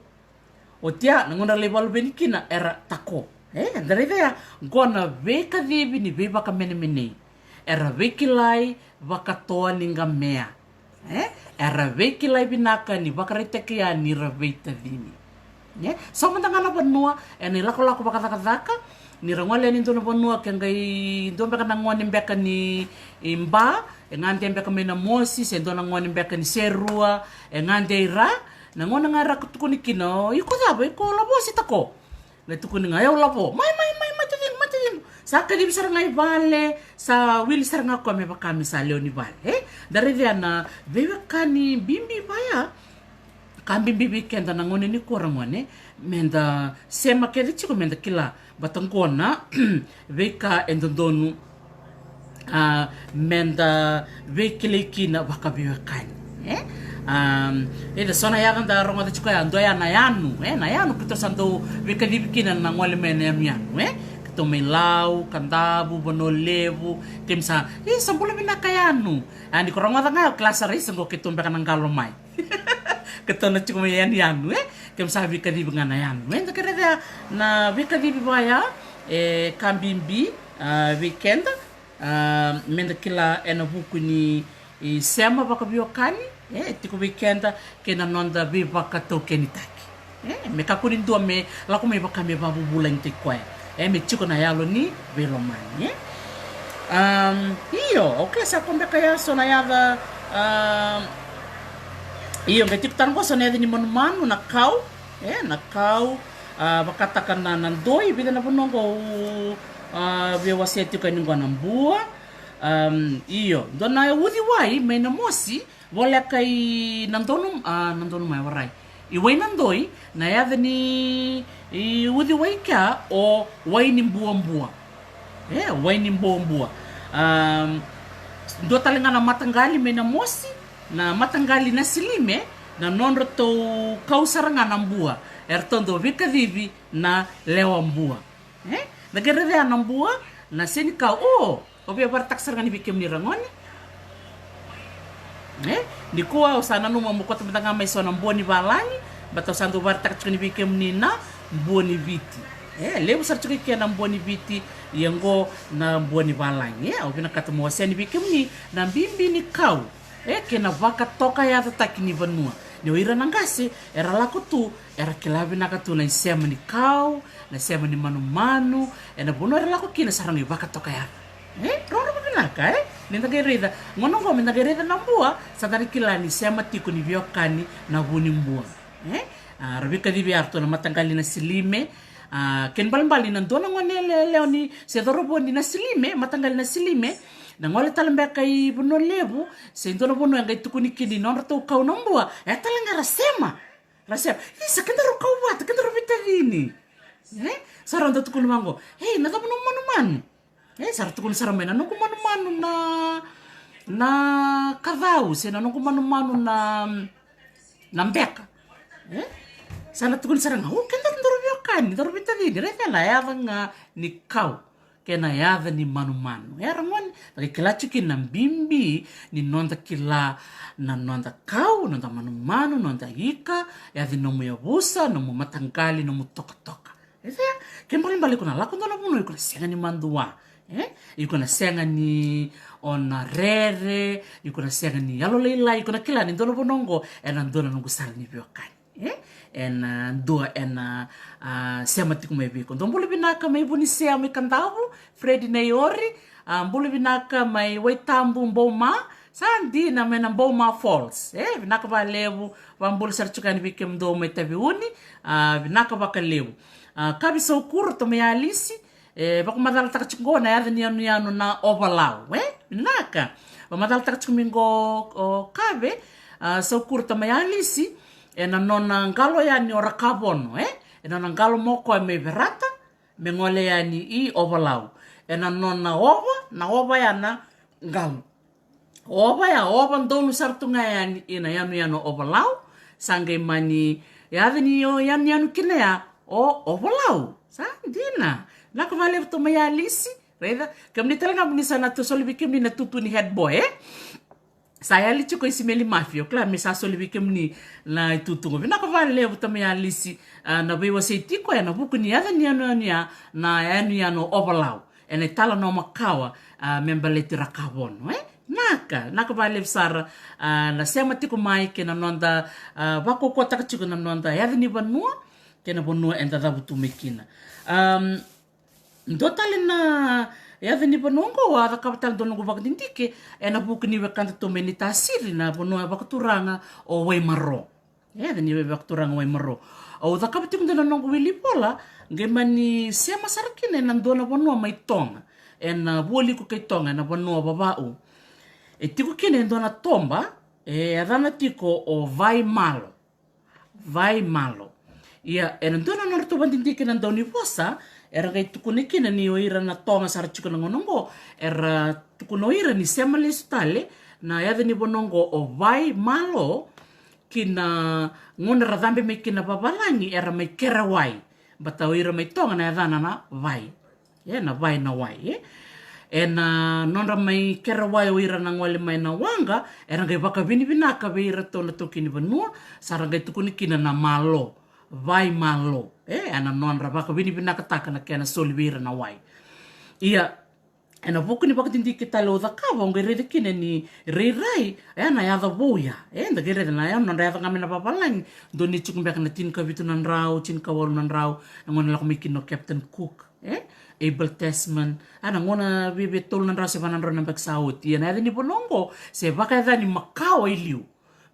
Oti ya, na gauna ra lai vakaluveni kina era tako. E, da raica ya, qo na veikacivi ni veivakamenemenei. Era veikilai vakatoa ni qamea. E, era veikilai vinaka ni vakaraitaki ya ni ra veitacini. E, so mada ga na vanua ena ilakolako vakacakacaka, ni ra gole yani dua na vanua ke qai dua beka na gone beka ni, i Ba, e gade beka mai Namosi, se dua na gone beka ni Serua, e gade i Ra, na gauna ga era tukuni kina, o iko cava, iko lavo se tako? Qai tukuni ga, o yau lavo. Mai, mai, mai, mai taciqu, mai taciqu. Sa kacivi sara ga i vale, sa wili sara ga o koya me vaka me sa lewe ni vale, e? Da raica ya na veiwekani bibi vaya. Ka bibi vei keda na gauna nikua, ragone, meda sema kece tiko meda kila vata qo na veika e dodonu, a, meda veikilai kina vakaveiwekani, e? Am, e, da so na yaca da rogoca tiko ya, dua ya na yanu, e? Na yanu keitou sa dau veikacivi kina na gole mai na yanuyanu, e? Keitou mai Lau, Kadavu, Vanua Levu, keimami sa, e, sa bula vinaka yanu. A, ni ko rogoca ga, o kila sara, isa, qo keitou beka na qalo mai. Keitou na tiko mai yanuyanu, e? Keimami sa veikacivi ga na yanu, e? Da kerea na veikacivi vaya, e, ka bibi, a, vei keda, a, meda kila ena vuku ni, i, sema vakaveiwekani, e, tiko vei keda kei na noda veivakataukenitaki. E, me kakua ni dua me lako mai vaka me vakavuvulagitaki koya. E me tiko na yalo ni veilomani, e? Um, io, okay, sa ko beka ya so na yaca, um, io, qai tiko tale qo so na yaca ni manumanu, na kau, e, na kau, a, vakataka na, na doi, vica na vanua qo au, a, via wasea tiko yani qo na bua. Um, io, dua na uciwai mai Namosi, voleka i Nadonum, a, Nadonumai, warai. I Wainadoi, na yaca ni, i uciwai kea o Wainibuabua. E, Wainibuabua. Um, dua tale ga na mataqali mai Namosi, na mataqali Nasilime, na nodratou kau sara ga na bua. Eratou dau veikacivi na Lewabua. E? Da qai raica ya na bua, na senikau, o, au via vakaraitaka sara ga ni vei kemuni ragone. E? Nikua au sa nanuma meu kauta mada ga mai so na bua ni valagi, baleta au sa dau vakaraitaka tiko ni vei kemuni na bua ni Viti. E, levu sara tiko i ke na bua ni Viti, ia qo na bua ni valagi. E, au vinakata meu wasea ni vei kemuni na bibi ni kau. E, kei na vakatokayacataki ni vanua. Ni o ira na qase, era lako tu, era kila vinaka tu na isema ni kau, na isema ni manumanu, ena vanua era lako kina sa ra qai vakatokayaca. E, rorogo vinaka, e? Ni da qai raica, gauna qo me da qai raica na bua, sa da na kila ni sema tiko ni veiwekani na vu ni bua. E? A, ra veikacivi eratou na mataqali Nasilime, a, kena ibalebale na dua na gone yalewa ni se cauravou ni Nasilime, mataqali Nasilime, na gole tale beka i Vanua Levu, se dua na vanua e qai tukuni kina ni nodratou kau na bua, e tale ga ra sema. Ra sema. Isa, kedaru kau vata, kedaru veitacini. E? Sa ra dau tukuna vaqo. Ei, na cava nomu manumanu? E, sa ra tukuna sara mai na noqu manumanu na, na kacau, se na noqu manumanu na, na beka. E? Sa ra tukuna sara ga, o, kedaru daru veiwekani, daru veitacini. Raica na yaca ga ni kau. Kei na yaca ni manumanu. E, ragone, da qai kila tiko kina na bibi ni noda kila na noda kau, noda manumanu, noda ika, yaca ni nomu yavusa, nomu mataqali, nomu tokatoka. E, kena ibalebale iko na lako dua na vanua, iko na sega ni madua. E? Iko na sega ni o na rere, iko na sega ni yalolailai, iko na kila ni dua na vanua qo, ena dua na noqu sala ni veiwekani. E? Ena dua ena, a, sema tiko mai vei iko. Dou bula vinaka mai Vunisea mai Kadavu, Fredi Naiori, a, bula vinaka mai Waitabu, Bouma, sa dina mai na Bouma Falls. E, vinaka valevu, vabula sara tiko yani vei kemudou mai Taveuni, a, vinaka vakalevu. A, Kavi Saukuro, tou mai Alisi, e, vakamacalataka tiko qo na yaca ni yanuyanu na Ovalau, e? Vinaka. Vakamacalataka tiko mai qo o Kave, a, Saukuro, tou mai Alisi, ena nona qalo yani o Rakavono, e? Ena nona qalo mai o koya mai Verata, me gole yani i Ovalau. Ena nona ova, na ova ya na qalo. Ova ya, ova donu sara tu ga yani ina yanuyanu o Ovalau, sa qai mani yaca ni o yanuyanu kina ya o Ovalau. Sa dina. Vinaka valevu tou mai Alisi, raica. Kemuni tale ga mo ni sa na tu soli vei kemuni na tutu ni head boy, e? Sa yali tiko i Simeli Mafi, o kila me sa soli vei kemuni na itutu qo. Vinaka valevu tou mai Alisi, a, na veiwasei tiko ena vuku ni yaca ni yanuyanu ya, na yanuyanu o Ovalau. Ena italanoa makawa, a, me baleti Rakavono, e? Naka, naka valevu sara, a, na sema tiko mai kei na noda, a, vakaukauwataka tiko na noda yaca ni vanua, kei na vanua eda cavutu mai kina. Am, dua tale na yaca ni vanua qo, a cakava tale dua noqu vakadidike, ena vuku ni wekadatou mai Naitasiri, na vanua vakaturaga o Waimaro. E, yaca ni vakaturaga Waimaro. Au cakava tiko dua na noqu wili vola, qai mani sema sara kina ena dua na vanua mai Toga. Ena vualiku kei Toga, ena vanua Vavau. E tiko kina e dua na toba, e yacana tiko o Vaimalo. Vaimalo. Ia, ena dua na nodratou vakadidike na daunivosa, era qai tukuna kina ni o ira na Toga sara tiko na gauna oqo, era tukuna o ira ni sema lesu tale, na yaca ni vanua oqo o Vaimalo, ki na gauna ra cabe mai kina vavalagi era mai kere wai. Baleta o ira mai Toga na yacana na Vai. E, na Vai na wai, e. Ena nodra mai kere wai o ira na gole mai na waqa, era qai vakavinavinaka vei iratou na taukei ni vanua, sa ra qai tukuni kina na malo, Vaimalo. E, ena nodra vakavinavinakataka na kena soli vei ira na wai. Ia, Ena vuku ni vakadidike tale au cakava, au qai raica kina ni rairai, e, na yaca vou ya. E, da qai raica na yaca, nodra yaca ga mai na vavalagi, dodonu ni tiko beka na tinikavitu na drau, tinikawalu na drau, na gauna lako mai kina o Captain Cook, e, Abel Tasman, a, na gauna viavia tolu na drau se va na drau na yabaki sa oti. Ia na yaca ni vanua oqo se vakayacani makawa i liu.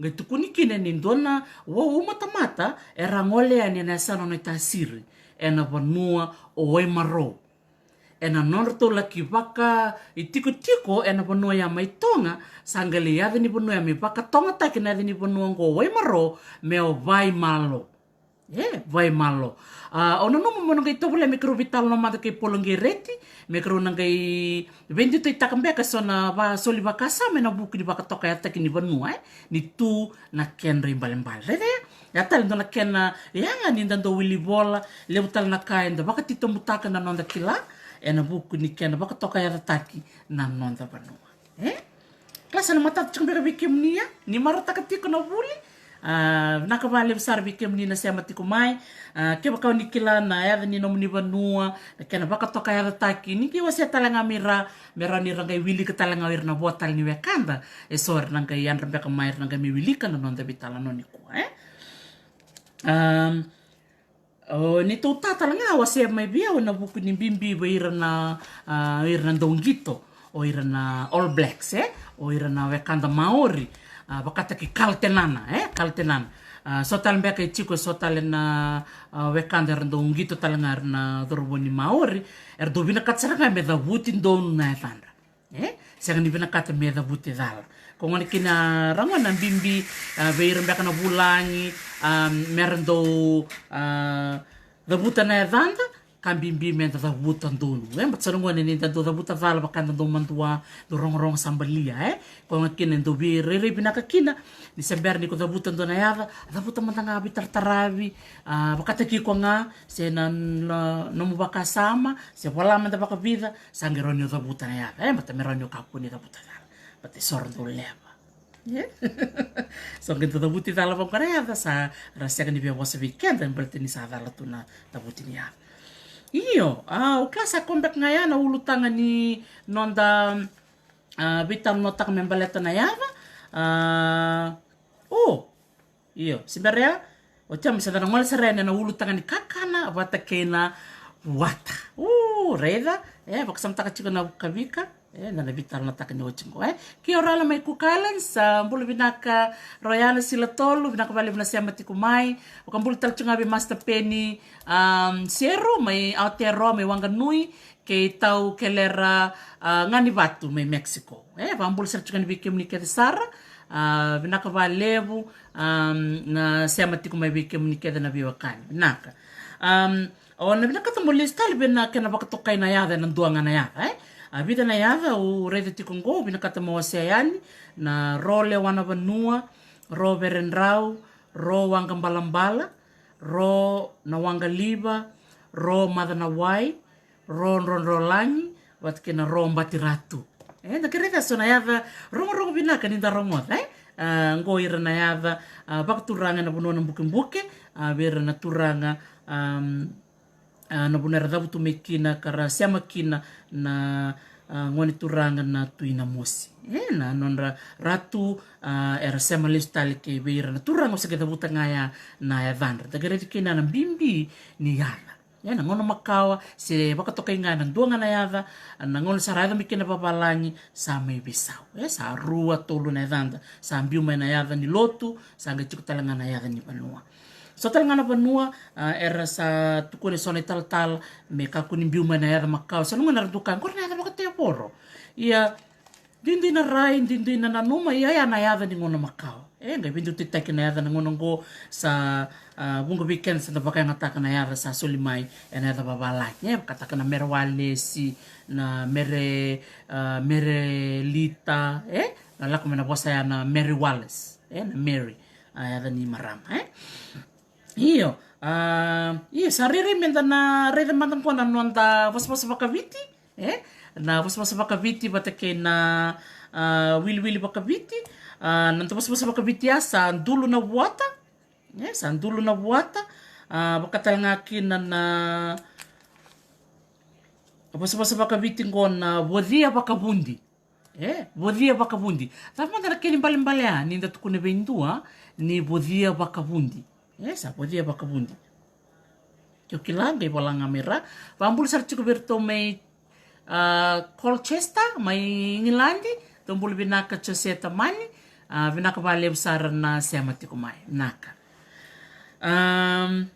Qai tukuni kina ni dua na wau umatamata era gole yani ena yasana o Naitasiri, ena vanua o Waimaro. Ena nodratou laki vakaitikotiko ena vanua ya mai Toga, sa qai lai yaca ni vanua ya, me vakatogataki na yaca ni vanua oqo o Waimaro me o Vaimalo. E, Vaimalo. A, au nanuma meu na qai tovolea me keirau veitalanoa mada kei Polo Qereti, me keirau na qai veiduitaitaka beka eso na va, soli vakasama ena vuku ni vakatokayacataki ni vanua, e, ni tu na kedra ibalebale. Raica ya, ya tale dua na kena yaga ni da dau wili vola, levu tale na ka eda vakatitobutaka na noda kila ena vuku ni kena vakatokayacataki na noda vanua. E? Ka sa na matata tiko beka vei kemuni ya, ni marautaka tiko na vuli. A, vinaka vakalevu sara vei kemuni na sema tiko mai. A, kevaka o ni kila na yaca ni nomuni vanua, na kena vakatokayacataki, ni qai wasea tale ga mai ra, me rawa ni ra qai wilika tale ga o ira na vo tale ni wekada. Eso era na qai yadra beka mai, era na qai mai wilika na noda veitalanoa nikua, e? Am, O, ni tou ta tale ga, au a sema mai vei au ena vuku ni bibi vei ira na, a, ira na dauqito, o ira na All Blacks, e? O ira na wekada Maori, a, vakataki Kaltenana, e? Kaltenana. A, so tale beka e tiko, so tale na, a, wekada era dauqito tale ga, era na cauravou ni Maori, era dau vinakata sara ga me cavuti donu na yacadra. E? Sega ni vinakata me cavuti cala. Ko gona kina ra gona bibi, a, vei ira beka na vulagi, a, mera dau, a, cavuta na yacada, ka bibi meda cavuta donu. E, baleta sa ra gona ni da dau cavuta cala vaka da dau madua, dau rogorogo sa balia, e? Ko gona kina dau veirairai vinaka kina, ni se bera ni ko cavuta dua na yaca, cavuta mada ga veitarataravi, a, vakataki iko ga, se na, na, nomu vakasama, se vola mada vakavica, sa qai rawa ni o cavuta na yaca, e, baleta me rawa ni o kakua ni cavuta cala. Baleta e so ra dau leva. E? So qai dau cavuti cala vaqo na yaca, sa ra sega ni via vosa vei keda, baleta ni sa cala tu na cavuti ni yaca. Io, a, au kila sa koya beka ga ya na ulutaga ni noda, a, veitalanoataka me baleta na yaca. A, o, Io, se bera ya, oti ya me sa da na gole sara yani ena ulutaga ni kakana vata kei na vuata. U, raica, e, vakasamataka tiko na kavika, e, da na veitalanoataka ni oti qo, e. Kia ora, Lala mai Cook Islands, a, bula vinaka, Royana Sila Tolu, vinaka vakalevu na sema tiko mai. Vakabula tale tiko ga vei Master Penny, a, Seru mai Aotearoa, mai Wanganui, kei Tau Kelera, a, Ganivatu mai Mexico. E, vakabula sara tiko yani vei kemuni kece sara, a, vinaka vakalevu, a, na sema tiko mai vei kemuni kece na veiwekani. Vinaka. Am, o na vinakata mo lesu tale vei na kena vakatokai na yaca ena dua ga na yaca, e? A, vica na yaca au raica tiko qo, vinakata mo wasea yani, na Ro Lewa na Vanua, Ro Veredrau, Ro Waqa Balabala, Ro na Waqa Liva, Ro Maca na Wai, Ro Drodrolagi, vata kei na Ro Batiratu. E, da kerei so na yaca rogorogo vinaka ni da rogoca, e? A, qo ira na yaca, a, vakaturaga ena vanua na Bukebuke, a, vei ira na turaga, am, a, na vanua era cavutu mai kina ka ra sema kina na, a, gone turaga na Tui Namosi. E, na nodra ratu, a, era sema lesu tale kei vei ira na turaga au se qai cavuta ga ya na yacadra. Da kerei kina na bibi ni yaca. E, na gauna makawa, se vakatokai ga ena dua ga na yaca, na gauna sa ra yaco mai kina vavalagi, sa mai veisau. E, sa rua, tolu na yacada, sa biu mai na yaca ni lotu, sa qai tiko tale ga na yaca ni vanua. So tale ga na vanua, a, era sa tukuna eso na italatala, me kakua ni biu mai na yaca makawa. So na gauna era dau kaya, qori na yaca vakatevoro. Ia, duidui na rai, duidui na nanuma, ia ya na yaca ni gauna makawa. E, qai veiduitaitaki na yaca na gauna qo sa, a, vuqa vei keda sa da vakayagataka na yaca sa soli mai ena yaca vavalagi. E, vakataka na Mere Walesi, na Mere, a, Mere Lita, e? Na lako mai na vosa ya na Mary Wallace, e? Na Mary, a, yaca ni marama, e? Io, a, io, sa rairai meda na raica mada qo na noda vosavosa vakaviti, e? Na vosavosa vakaviti vata kei na, a, wiliwili vakaviti, a, na noda vosavosa vakaviti ya sa dulu na vuata, e? Sa dulu na vuata, a, vaka tale ga kina na, vosavosa vakaviti qo na vocia vakavudi. E, vocia vakavudi. Cava mada na kena ibalebale a ni da tukuna vei dua ni vocia vakavudi? E, sa vocia vakavudi. Ke o kila qai vola ga mai ra. Vakabula sara tiko vei iratou mai, a, Colchester mai Igiladi. Dou bula vinaka Jose Tamani. A, vinaka vakalevu sara na sema tiko mai. Vinaka. Am,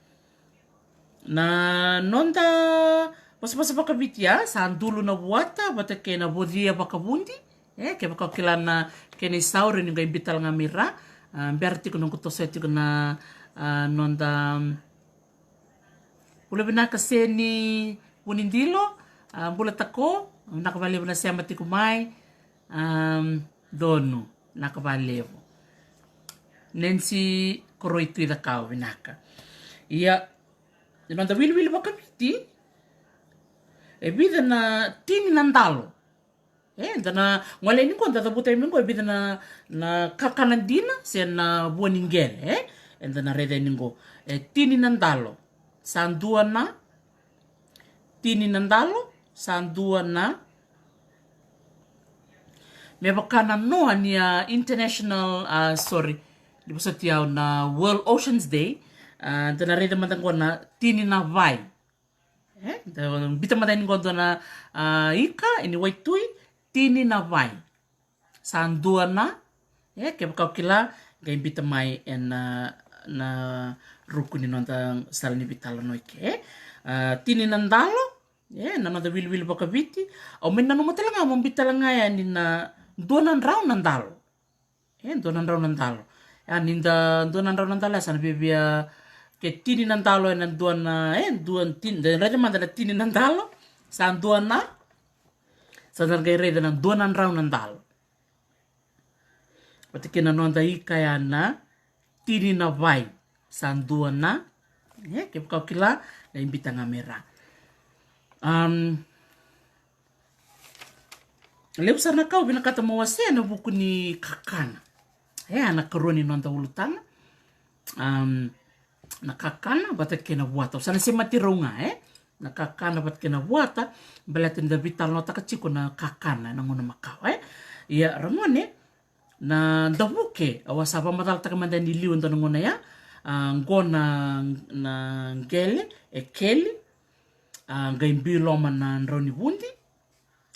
na noda vosavosa vakaviti a sa dulu na vuata vata kei na vocia vakavudi. E, kevaka o kila na kena isau, rawa ni qai biu tale ga mai ra. A, bera tiko noqu tosoya tiko na, a, noda, am, bula vinaka Seni Vunidilo. A, bula tako, vinaka vakalevu na sema tiko mai. Am, donu, vinaka vakalevu. Nancy Koroi Tui Cakau, vinaka. Ia, na noda wiliwili vakaviti, e vica na tini na dalo. E, da na gole yani qo, da cavuta yani qo, e vica na, na kakana dina se na vua ni qele, e? Eda na raica yani qo. E tini na dalo. Sa dua na tini na dalo, sa dua na, me vaka na noa ni a International, a, sorry, ni vosoti au, na World Oceans Day. A, da na raica mada qo na tini na vai. E, da bita mada yani qo dua na, a, ika, e ni waitui, tini na vai. Sa dua na, e, kevaka o kila, qai bita mai ena, na ruku ni noda sala ni veitalanoa ke. A, tini na dalo, e, na noda wiliwili vakaviti. Au mai nanuma tale ga, mo bita tale ga yani na dua na drau na dalo. E, dua na drau na dalo. Ya ni da dua na drau na dalo, ya sa na viavia ke tini na dalo, ena dua na, e, dua tini, da raica mada na tini na dalo. Sa dua na, sa da qai raica na dua na drau na dalo. Vata kei na noda ika ya na tini na vai. Sa dua na, e, kevaka o kila, qai bita ga mai ra. Am, levu sara na ka au vinakata mo wasea ena vuku ni kakana. E, a na karua ni noda ulutaga. Am, na kakana vata kei na vuata. Au sa na semati rau ga, e? Na kakana vata kei na vuata, baleta ni da veitalanoataka tiko na kakana ena gauna makawa, e? Ia, ragone, na davuke, au a sa vakamacalataka mada ni liu e dua na gauna ya, a, qo na, na qele, e keli, a, qai biu i loma na drau ni vudi,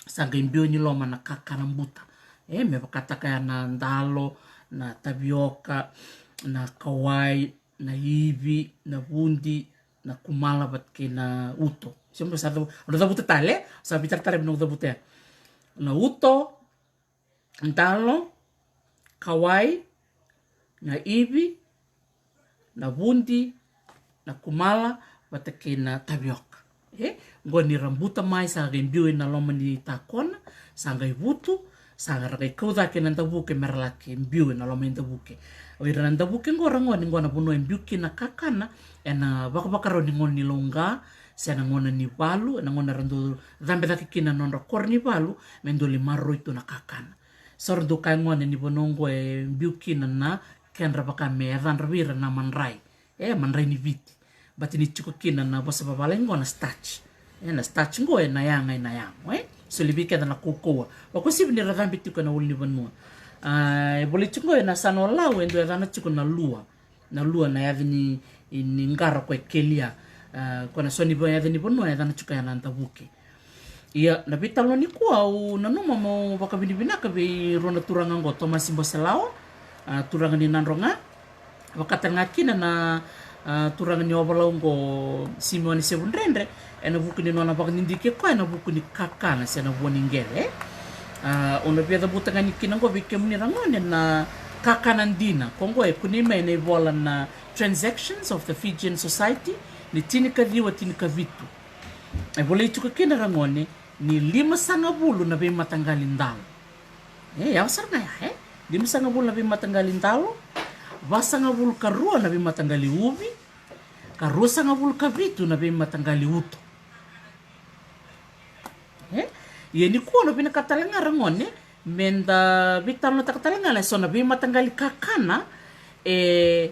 sa qai biu ni loma na kakana buta. E, me vakataka ya na dalo, na tavioka, na kawai, na ivi, na vudi, na kumala vata kei na uto. Se mo sa cavu-, o na cavuta tale, sa veitaratara me na cavuta ya. Na uto, dalo, kawai, na ivi, na vudi, na kumala, vata kei na tavioka. E, qo ni ra buta mai sa qai biu ena loma ni takona, sa qai vutu, sa ra qai kau cake na davuke me ra laki biu ena loma ni davuke. O ira na davuke qo, ragone, qo na vanua e biu kina na kakana ena vakavakarau ni gauna ni lauqa, se na gauna ni valu, ena gauna ra dau cabe cake kina na nodra koro ni valu, me dau lai maroroi tu na kakana. Sa ra dau kaya gone ni vanua qo e biu kina na kedra vaka me yacadra vei ira na madrai. E, madrai ni Viti. Baleta ni tiko kina na vosa vavalagi qo na starch. E, na starch qo ena yaga ena yago, e? Soli vei keda na kaukauwa. Vakauasivi ni ra cabe tiko ena ulunivanua. A, e volai tiko qo ena yasana o Lau, e dau yacana tiko na lua. Na lua na yaca ni, ni qara ko e kelia. A, ko na so ni va-, yaca ni vanua, e yacana tiko ya na davuke. Ia, na veitalanoa nikua au nanuma meu vakavinavinaka vei rua na turaga qo, Tomasi Boselao, a, turaga ni Nadroga. Vaka tale ga kina na, a, turaga ni Ovalau qo, Simione Sevudredre, ena vuku ni nona vakadidike koya ena vuku ni kakana se na vua ni qele. A, au na via cavuta ga yani kina qo vei kemuni ragone na kakana dina. Ko qo e kunei mai ena ivola na Transactions of the Fijian Society, ni tinikaciwa tinikavitu. E volai tiko kina ragone ni limasagavulu na veimataqali dalo. E, yawa sara ga ya, e? Limasagavulu na veimataqali dalo, vasagavulu ka rua na veimataqali uvi, ka ruasagavulu ka vitu na veimataqali uto. E? Ia nikua au vinakata tale ga ragone, me da veitalanoataka tale ga na so na veimataqali kakana, e,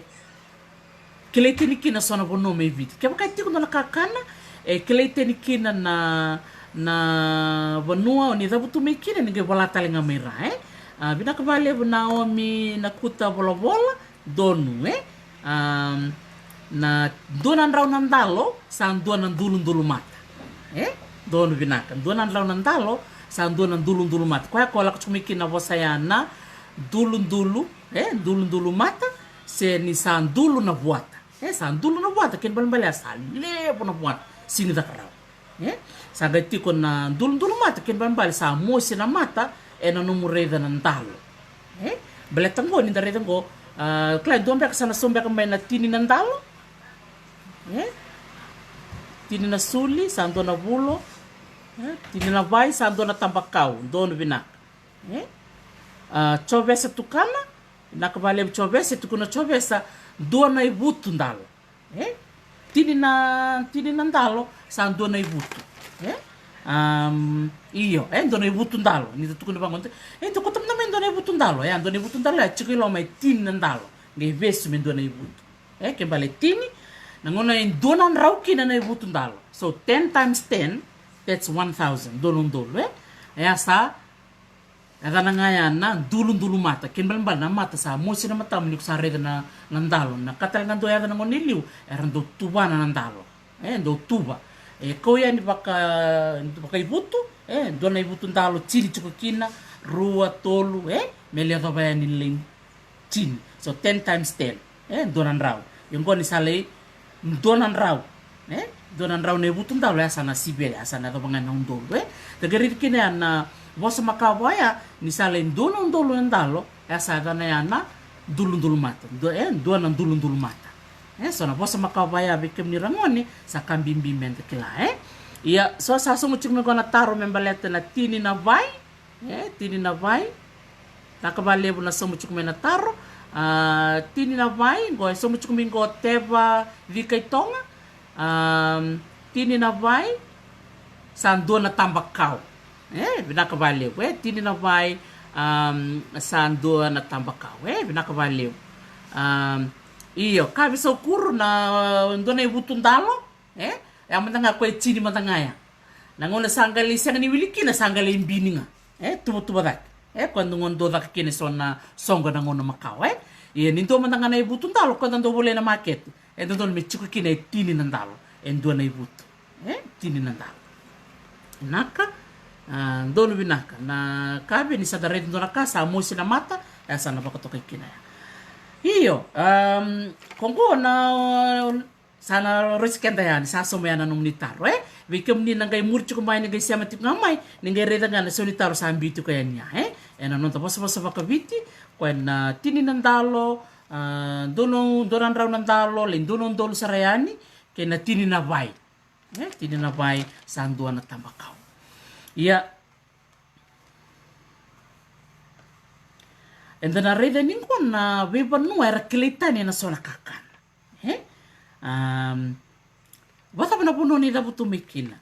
kilai tani kina so na vanua mai Viti. Kevaka e tiko dua na kakana e kilai tani kina na, Na vanua o ni cavutu mai kina ni qai vola tale ga mai ra, e? A, vinaka vakalevu Naomi Nakuta Volavola, donu, e? A, na dua na drau na dalo sa dua na duludulu mata. E? Donu vinaka. Dua na drau na dalo sa dua na duludulu mata. Koya ko lako tiko mai kina na vosa ya na duludulu, e? Duludulu mata, se ni sa dulu na vuata. E, sa dulu na vuata, kena balebale ya sa levu na vuata. Sini caka rawa. E? Sa qai tiko na duludulu mata, kena balebale sa mosi na mata, ena nomu raica na dalo. E? Baleta qo, ni da raica qo, a, kila e dua beka sa na sau beka mai na tini na dalo. E? Tini na suli, sa dua na vulo. E? Tini na vai, sa dua na tabakau, donu vinaka. E? A, Jovesa Tukana, vinaka vakalevu Jovesa, e tukuna Jovesa, dua na ivutu dalo. E? Tini na, tini na dalo, sa dua na ivutu. E? Am, io, e dua na ivutu dalo. Ni da tukuna vaqo, e, da kauta mada mai dua na ivutu dalo. E, a dua na ivutu dalo, e tiko i loma e tini na dalo. Qai vesu me dua na ivutu. E, ke bale tini, na gauna e dua na drau kina na ivutu dalo. So, ten times ten, that's one thousand. Dua na udolu, e? E a sa, e yacana ga ya na duludulu mata. Kena balebale na mata sa mosi na matamu ni ko sa raica na, na dalo. Na ka tale ga dau yaco na gauna i liu, era dau tuvana na dalo. E, dau tuva. E kau yani vaka, vakaivutu, e, dua na ivutu dalo tini tiko kina, rua, tolu, e, me lai yacova yani lai tini. So ten times ten. E, dua na drau. Io qo ni sa lai dua na drau. E, dua na drau na ivutu dalo, e a sa na sivia, e a sa na yacova ga na udolu, e. Da qai raici kina ya na vosa makawa ya, ni sa lai dua na udolu na dalo, e a sa yacana ya na duludulu mata. Dua, e, dua na duludulu mata. E, so na vosa makawa ya vei kemuni ragone, sa ka bibi me da kila, e. Ia, so sa sogo tiko mai qo na taro me baleta na tini na vai, e, tini na vai. Vinaka vakalevu na sogo tiko mai na taro. A, tini na vai, qo e sogo tiko mai qo Teva Vikaitoga. A, tini na vai, sa dua na tabakau. E, vinaka vakalevu, e, tini na vai, am, sa dua na tabakau. E, vinaka vakalevu. Am, io, ka veisaukuru na dua na ivutu dalo. E, e a mada ga ko e tini mada ga ya. Na gauna sa qai lai sega ni wili kina, sa qai lai bini ga. E, tuvatuva cake. E, ko e dau gauna dau caka kina eso na soqo na gauna makawa, e. Ia ni dua mada ga na ivutu dalo, ko e dau volai na makete. E dodonu me tiko kina e tini na dalo. E dua na ivutu. E, tini na dalo. Vinaka, a, donu vinaka. Na ka vei ni sa da raica dua na ka, sa mosi na mata, e sa na vakatokai kina ya. Io, am, ko qo na, Sa na rosi keda yani, sa sauma yani na nomuni taro, e? Vei kemuni na qai muri tiko mai, ni qai sema tiko ga mai, ni qai raica ga na sau ni taro sa biu tiko yani ya, e? Ena noda vosavosa vakaviti, ko ena tini na dalo, a, donu, dua na drau na dalo, lai donu dolu sara yani, kei na tini na vai. E, tini na vai, sa dua na tabakau. Ia, eda na raica ni qo na veivanua era kilai tani ena so na kakana. E? Am, vacava na vanua ni cavutu mai kina?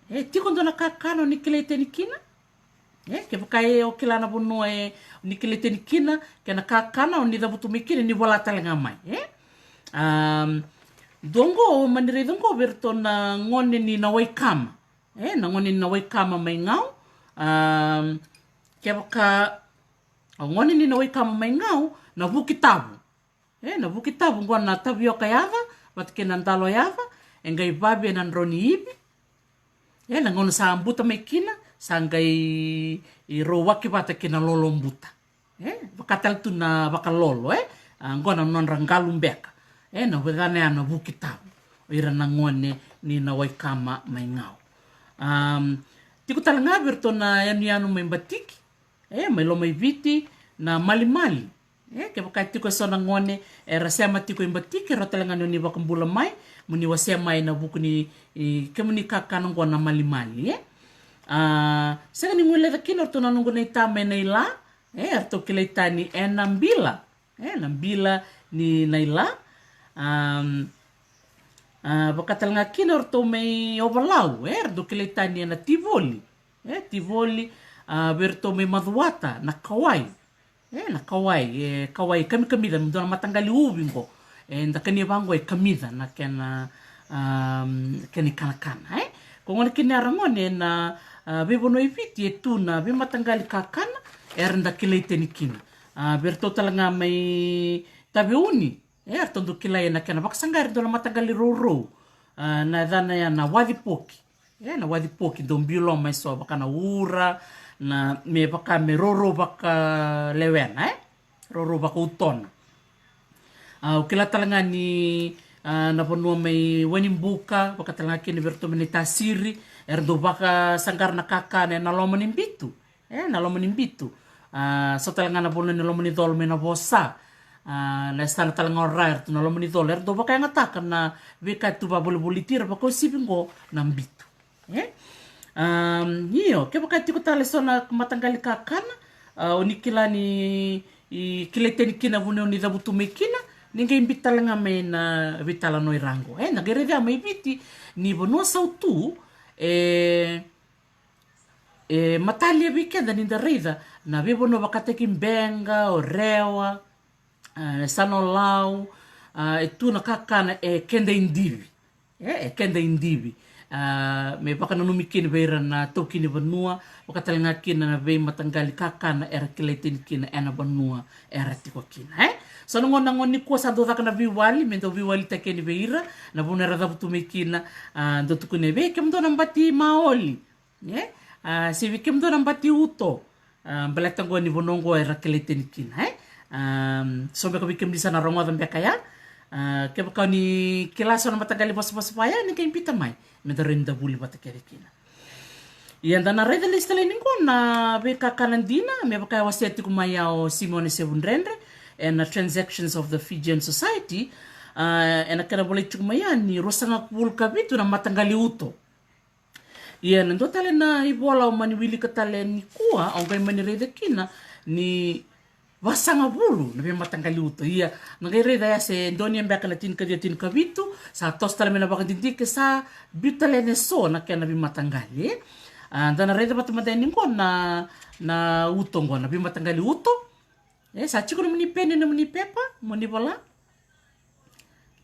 E, tiko dua na kakana o ni kilai tani kina? E, kevaka e o kila na vanua e ni kilai tani kina, kei na kakana o ni cavutu mai kina, ni vola tale ga mai. E? Am, dua qo, mani raica qo vei iratou na gone ni na waikama. E, na gone ni na waikama mai Gau. Am, kevaka, o gone ni na waikama mai Gau, na vuki tavu. E, na vuki tavu qo na tavioka yaca, vata kei na dalo yaca, e qai vavi ena drau ni ivi. E, na gauna sa buta mai kina, sa qai rau waki vata kei na lolo buta. E, vaka tale tu na vakalolo, e, a, qo na nodra qalu beka. E, na vacana ya na vuki tavu. O ira na gone ni na waikama mai Gau. Am, tiko tale ga vei iratou na yanuyanu mai Batiki. E, mai Lomaiviti, na malimali. E, kevaka e tiko eso na gone era sema tiko i Batiki, e rawa tale ga ni o ni vakabula mai, mo ni wasea mai ena vuku ni, i, kemuni kakana qo na malimali, e. A, sega ni guileca kina o ratou na noqu naita mai Naila, e, eratou kilai tani ena bila, e, na bila ni Naila. Am, a, vaka tale ga kina o ratou mai Ovalau, e, eratou kilai tani ena Tivoli. E, Tivoli, a, vei iratou mai Macuata, na kawai. E, na kawai, e, kawai kamikamica, me dua na mataqali uvi qo. E, da kania vaqo e kamica na kena, am, kena ikanakana, e. Ko gona kina era gone na, a, veivanua i Viti e tu na veimataqali kakana era da kilai tani kina. A, vei ratou tale ga mai Taveuni, e, eratou dau kilai ena kena vakasaqari dua na mataqali rourou. A, na yacana ya na wacipoki. E, na wacipoki dau biu loma eso vaka na ura, na me vaka me rourou vakalewena, e? Rourou vakautona. A, au kila tale ga ni, a, na vanua mai Wainibuka, vaka tale ga kina vei ratou mai Naitasiri, era dau vakasaqara na kakana ena loma ni bitu. E, na loma ni bitu. A, so tale ga na vanua ni loma ni colo mai Navosa. A, na yasana tale ga o Ra, era tu na loma ni colo, era dau vakayagataka na veika tu vavolivoliti ira, vakauasivi qo na bitu. E? Am, io, kevaka e tiko tale so na mataqali kakana, a, o ni kila ni, i, kilai tani kina, vanua o ni cavutu mai kina, ni qai biuta tale ga mai na veitalanoa i ra qo. E, na qai raica mai Viti ni vanua sautu, e, e matalia vei keda ni da raica na veivanua vakataki Beqa, o Rewa, a, Sanolau, a, e tu na kakana e keda i Divi. E, e keda i Divi. A, me vakananumi kina vei ira na taukei ni vanua, vaka tale ga kina na veimataqali kakana era kilai tani kina ena vanua era tiko kina, e? So na gauna, na gauna nikua sa dau caka na veiwali, me dau veiwalitaki yani vei ira na vanua era cavutu mai kina, a, dau tukuni vei kemudou na bati maoli. E? A, se vei kemudou na bati uto. A, baleta qo ni vanua qo era kilai tani kina, e? Am, so beka vei kemuni sa na rogoca beka ya. A, kevaka o ni kila so na mataqali vosavosa vaya, ni qai biuta mai me da rawa ni da vuli vata kece kina. Ia da na raica lesu tale yani qo na veikakana dina, me vaka e wasea tiko mai ya o Simeone Sevudredre ena Transactions of the Fijian Society. A, ena kena volai tiko mai ya ni ruasagavulu ka vitu na mataqali uto. Ia na dua tale na ivola au mani wilika tale nikua, au qai mani raica kina ni vasagavulu na veimataqali uto. Ia na qai raica ya se donia beka na tinikaciwa, tinikavitu, sa toso tale mai na vakadidike, sa biu tale yani eso na kena veimataqali, e? A, da na raica vata mada yani qo na, na uto qo, na veimataqali uto. E, sa tiko nomuni peni, nomuni pepa mo ni vola.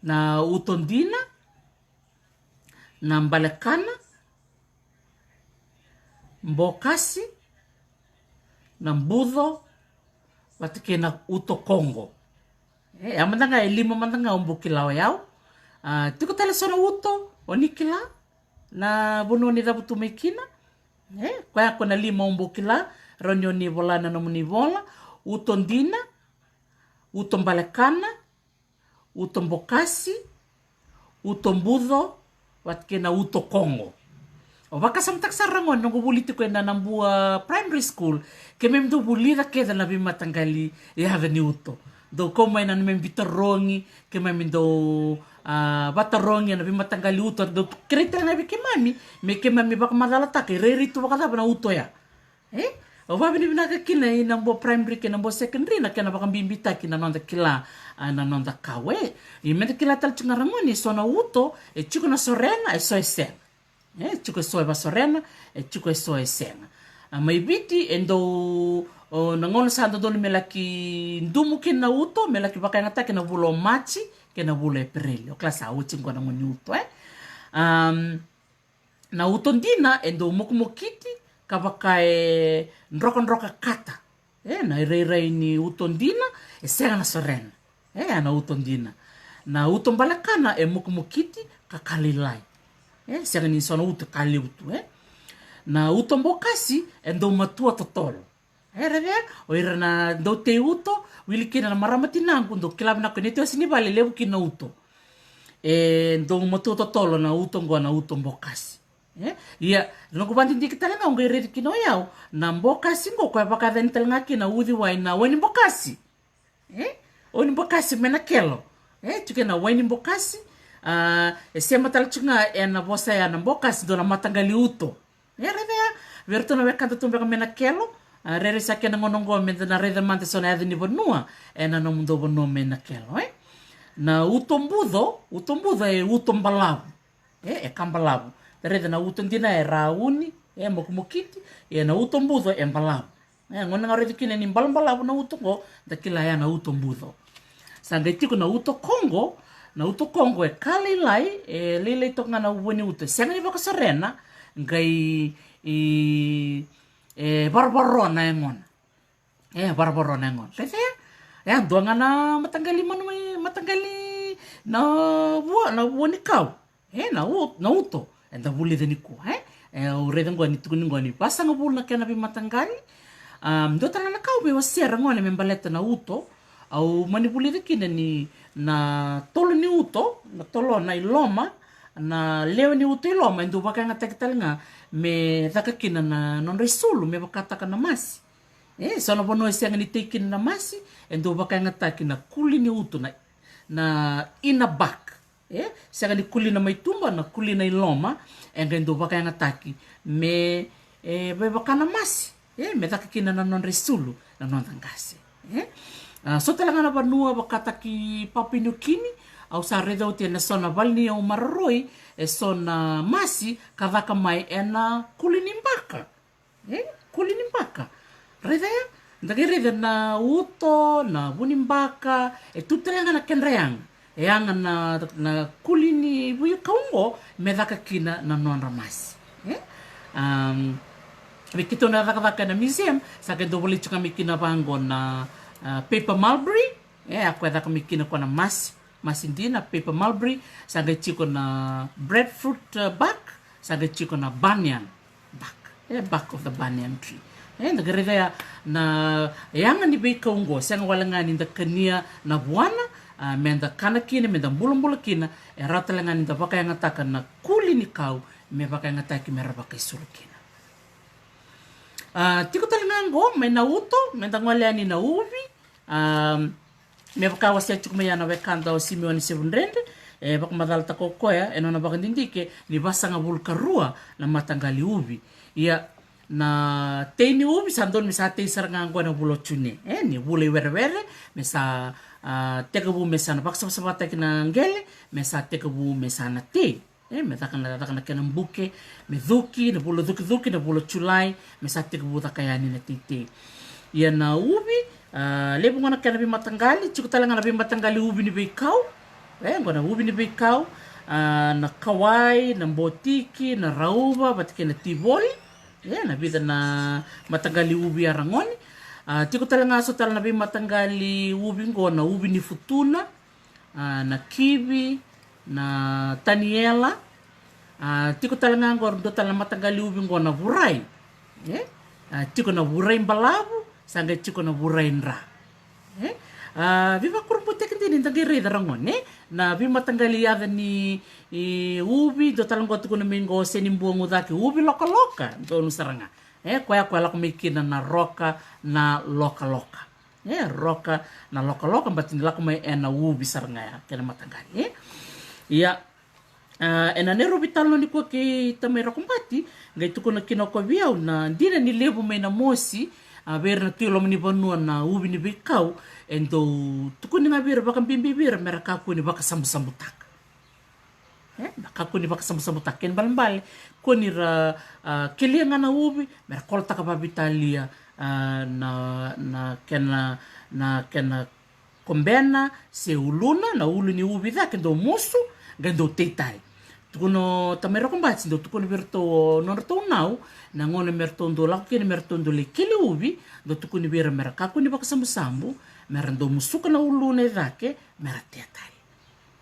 Na uto dina, na balekana, bokasi, na buco, vata kei na uto koqo. E, ya mada ga e lima mada ga au bau kila o yau. A, tiko tale so na uto o ni kila na vanua ni cavutu mai kina. E, koya ko na lima au bau kila, rawa ni o ni vola na nomuni vola. Uto dina, uto balekana, uto bokasi, uto buco, vata kei na uto koqo. Au vakasamataka sara ga na noqu vuli tiko ena Nabua Primary School, keimami dau vulica kece na veimataqali yaca ni uto. Dau kau mai na neimami veitarogi, keimami dau, a, vatarogi ena veimataqali uto, dau kerei tale ga vei keimami me keimami vakamacalataka e rairai tu vakacava na uto ya. E? Au vakavinavinaka kina i Nabua Primary kei Nabua Secondary na kena vakabibitaki na noda kila, a, na noda kau, e. Ia meda kila tale tiko ga ragone, e so na uto e tiko na sorena, e so e sega. E tiko e so e vasorena, e tiko e so e sega. A, mai Viti e dau, o, na gauna sa dodonu me laki dumu kina na uto, me laki vakayagataki na vula o Maji kei na vula o Epereli. O kila sa oti qo na gauna ni uto, e. Am, Na uto dina e dau mokimokiti ka vaka e drokadroka kata. E, na irairai ni uto dina e sega na sorena. E, a na uto dina. Na uto balekana e mokimokiti ka ka lailai. E, sega ni so na uto ka levu tu, e. Na uto bokasi e dau matua totolo. E raica, o ira na dau tei uto, wili kina na marama tinaqu, dau kila vinaka o Neti Wasinivale, levu kina na uto. E dau matua totolo na uto qo, na uto bokasi. E? Ia, na noqu vakadidike tale ga au qai raici kina o yau, na bokasi qo, koya vakayacani tale ga kina uciwai na wai ni bokasi. E? Wai ni bokasi mai na kelo. E, tiko na wai ni bokasi. A, e sema tale tiko ga ena vosa ya na bokasi, dua na mataqali uto. E raica ya, vei iratou na wekada tu beka mai na kelo, a, rairai sa kena gauna qo meda na raica mada so na yaca ni vanua ena nomudou vanua mai na kelo, e? Na uto buco, uto buco e uto balavu. E, e ka balavu. Da raica na uto dina e rauni, e mokimokiti, ia na uto buco e balavu. E, gauna ga raici kina ni balabalavu na uto qo, da kila ya na uto buco. Sa qai tiko na uto koqo, na uto koqo e ka lailai, e lailai toka ga na vua ni uto. E sega ni vakasorena, Qai, i, e, varavaro na yagona. E, varavaro na yagona. Raica ya. E, dua ga na mataqali manu mai, mataqali na vua, na vua ni kau. E, na u-, na uto. Eda vulica nikua, e. E, au raica qo ni tukuni qo ni vasagavulu na kena veimataqali. A, dua tale na ka au via wasea ragone me baleta na uto. Au mani vulica kina ni na tolo ni uto, na tolo na i loma, na lewe ni uto i loma, e dau vakayagataki tale ga me caka kina na nodra isulu, me vakataka na masi. E, so na vanua e sega ni tei kina na masi, e dau vakayagataki na kuli ni uto na, na inner back. E, sega ni kulina mai tuba, na kulina i loma, e qai dau vakayagataki me, e, vaka na masi. E, me caka kina na nodra isulu na noda qase. E, a, so tale ga na vanua vakataki Papua New Guinea, au sa raica oti ena so na vale ni yau maroroi, e so na masi ka caka mai ena kuli ni baka. E, kuli ni baka. Raica ya, da qai raica na uto, na vu ni baka, e tu tale ga na kedra yaga. E yaga na, na kuli ni veikau qo me caka kina na nodra masi. E? Am, vei keitou na cakacaka ena museum, sa qai dau volai tiko ga mai kina vaqo na, a, paper mulberry. E, a koya e caka mai kina ko na masi. Masi dina, paper mulberry, sa qai tiko na breadfruit, a, bark, sa qai tiko na banyan bark. E, bark of the banyan tree. E, da qai raica ya na yaga ni veikau qo, sega wale ga ni da kania na vuana, a, me da kana kina, me da bulabula kina, e rawa tale ga ni da vakayagataka na kuli ni kau, me vakayagataki me ra vakaisulu kina. A, tiko tale ga qo, mai na uto, me da gole yani na uvi, a, me vaka wasea tiko mai ya na wekada o Simeoni Sevudrede, e vakamacalataka o koya, e nona vakadidike, ni vasagavulu ka rua na mataqali uvi. Ia, na tei ni uvi, sa donu me sa tei sara ga qo na vula o June. E, ni vula i werewere, me sa, a, tekivu me sa na vakasavasavataki na qele, me sa tekivu me sa na tei. E, me caka na, caka na kena buke, me cuki, na vula cukicuki, na vula Julai, me sa tekivu caka yani na teitei. Ia na uvi, a, levu ga na kena veimataqali, tiko tale ga na veimataqali uvi ni veikau. E, qo na uvi ni veikau, a, na kawai, na botiki, na rauva, vata kei na tivoli. E, na vica na mataqali uvi a ragone. A, tiko tale ga so tale na veimataqali uvi qo na uvi ni futuna, a, na kivi, na taniela, a, tiko tale ga qo dua tale na mataqali uvi qo na vurai. E? A, tiko na vurai balavu, sa qai tiko na vurai dra. E? A, veivakurabuitaki dina ni da qai raica ragone, e? Na veimataqali yaca ni, i, uvi, dua tale qo tukuna mai qo se ni bua gucake, uvi lokaloka, donu sara ga. E, koya, koya lako mai kina na roka, na lokaloka. E, roka na lokaloka, but ni lako mai ena uvi sara ga ya, kena mataqali, e? Ia, a, ena neirau veitalanoa nikua kei tamai Rokobati, qai tukuna kina o koya vei au na dina ni levu mai na mosi, a, vei ira na tu i loma ni vanua na uvi ni veikau, e dau tukuni ga vei ira vakabibi vei ira me ra kakua ni vakasabusabutaka. E, me kakua ni vakasabusabutaka, kena ibalebale, kua ni ra, a, kelia ga na uvi, me ra kolotaka vakaveitalia, a, na, na kena, na kena kobena, se uluna, na ulu ni uvi cake, dau musu, qai dau tei tale. Tukuna o tamai Rokobati, dau tukuna vei iratou o nodratou nau, na gauna me ratou dau lako kina, me ratou dau lai keli uvi, dau tukuni vei ira me ra kakua ni vakasabusabu, me ra dau musuka na uluna e cake, me ra tea tale.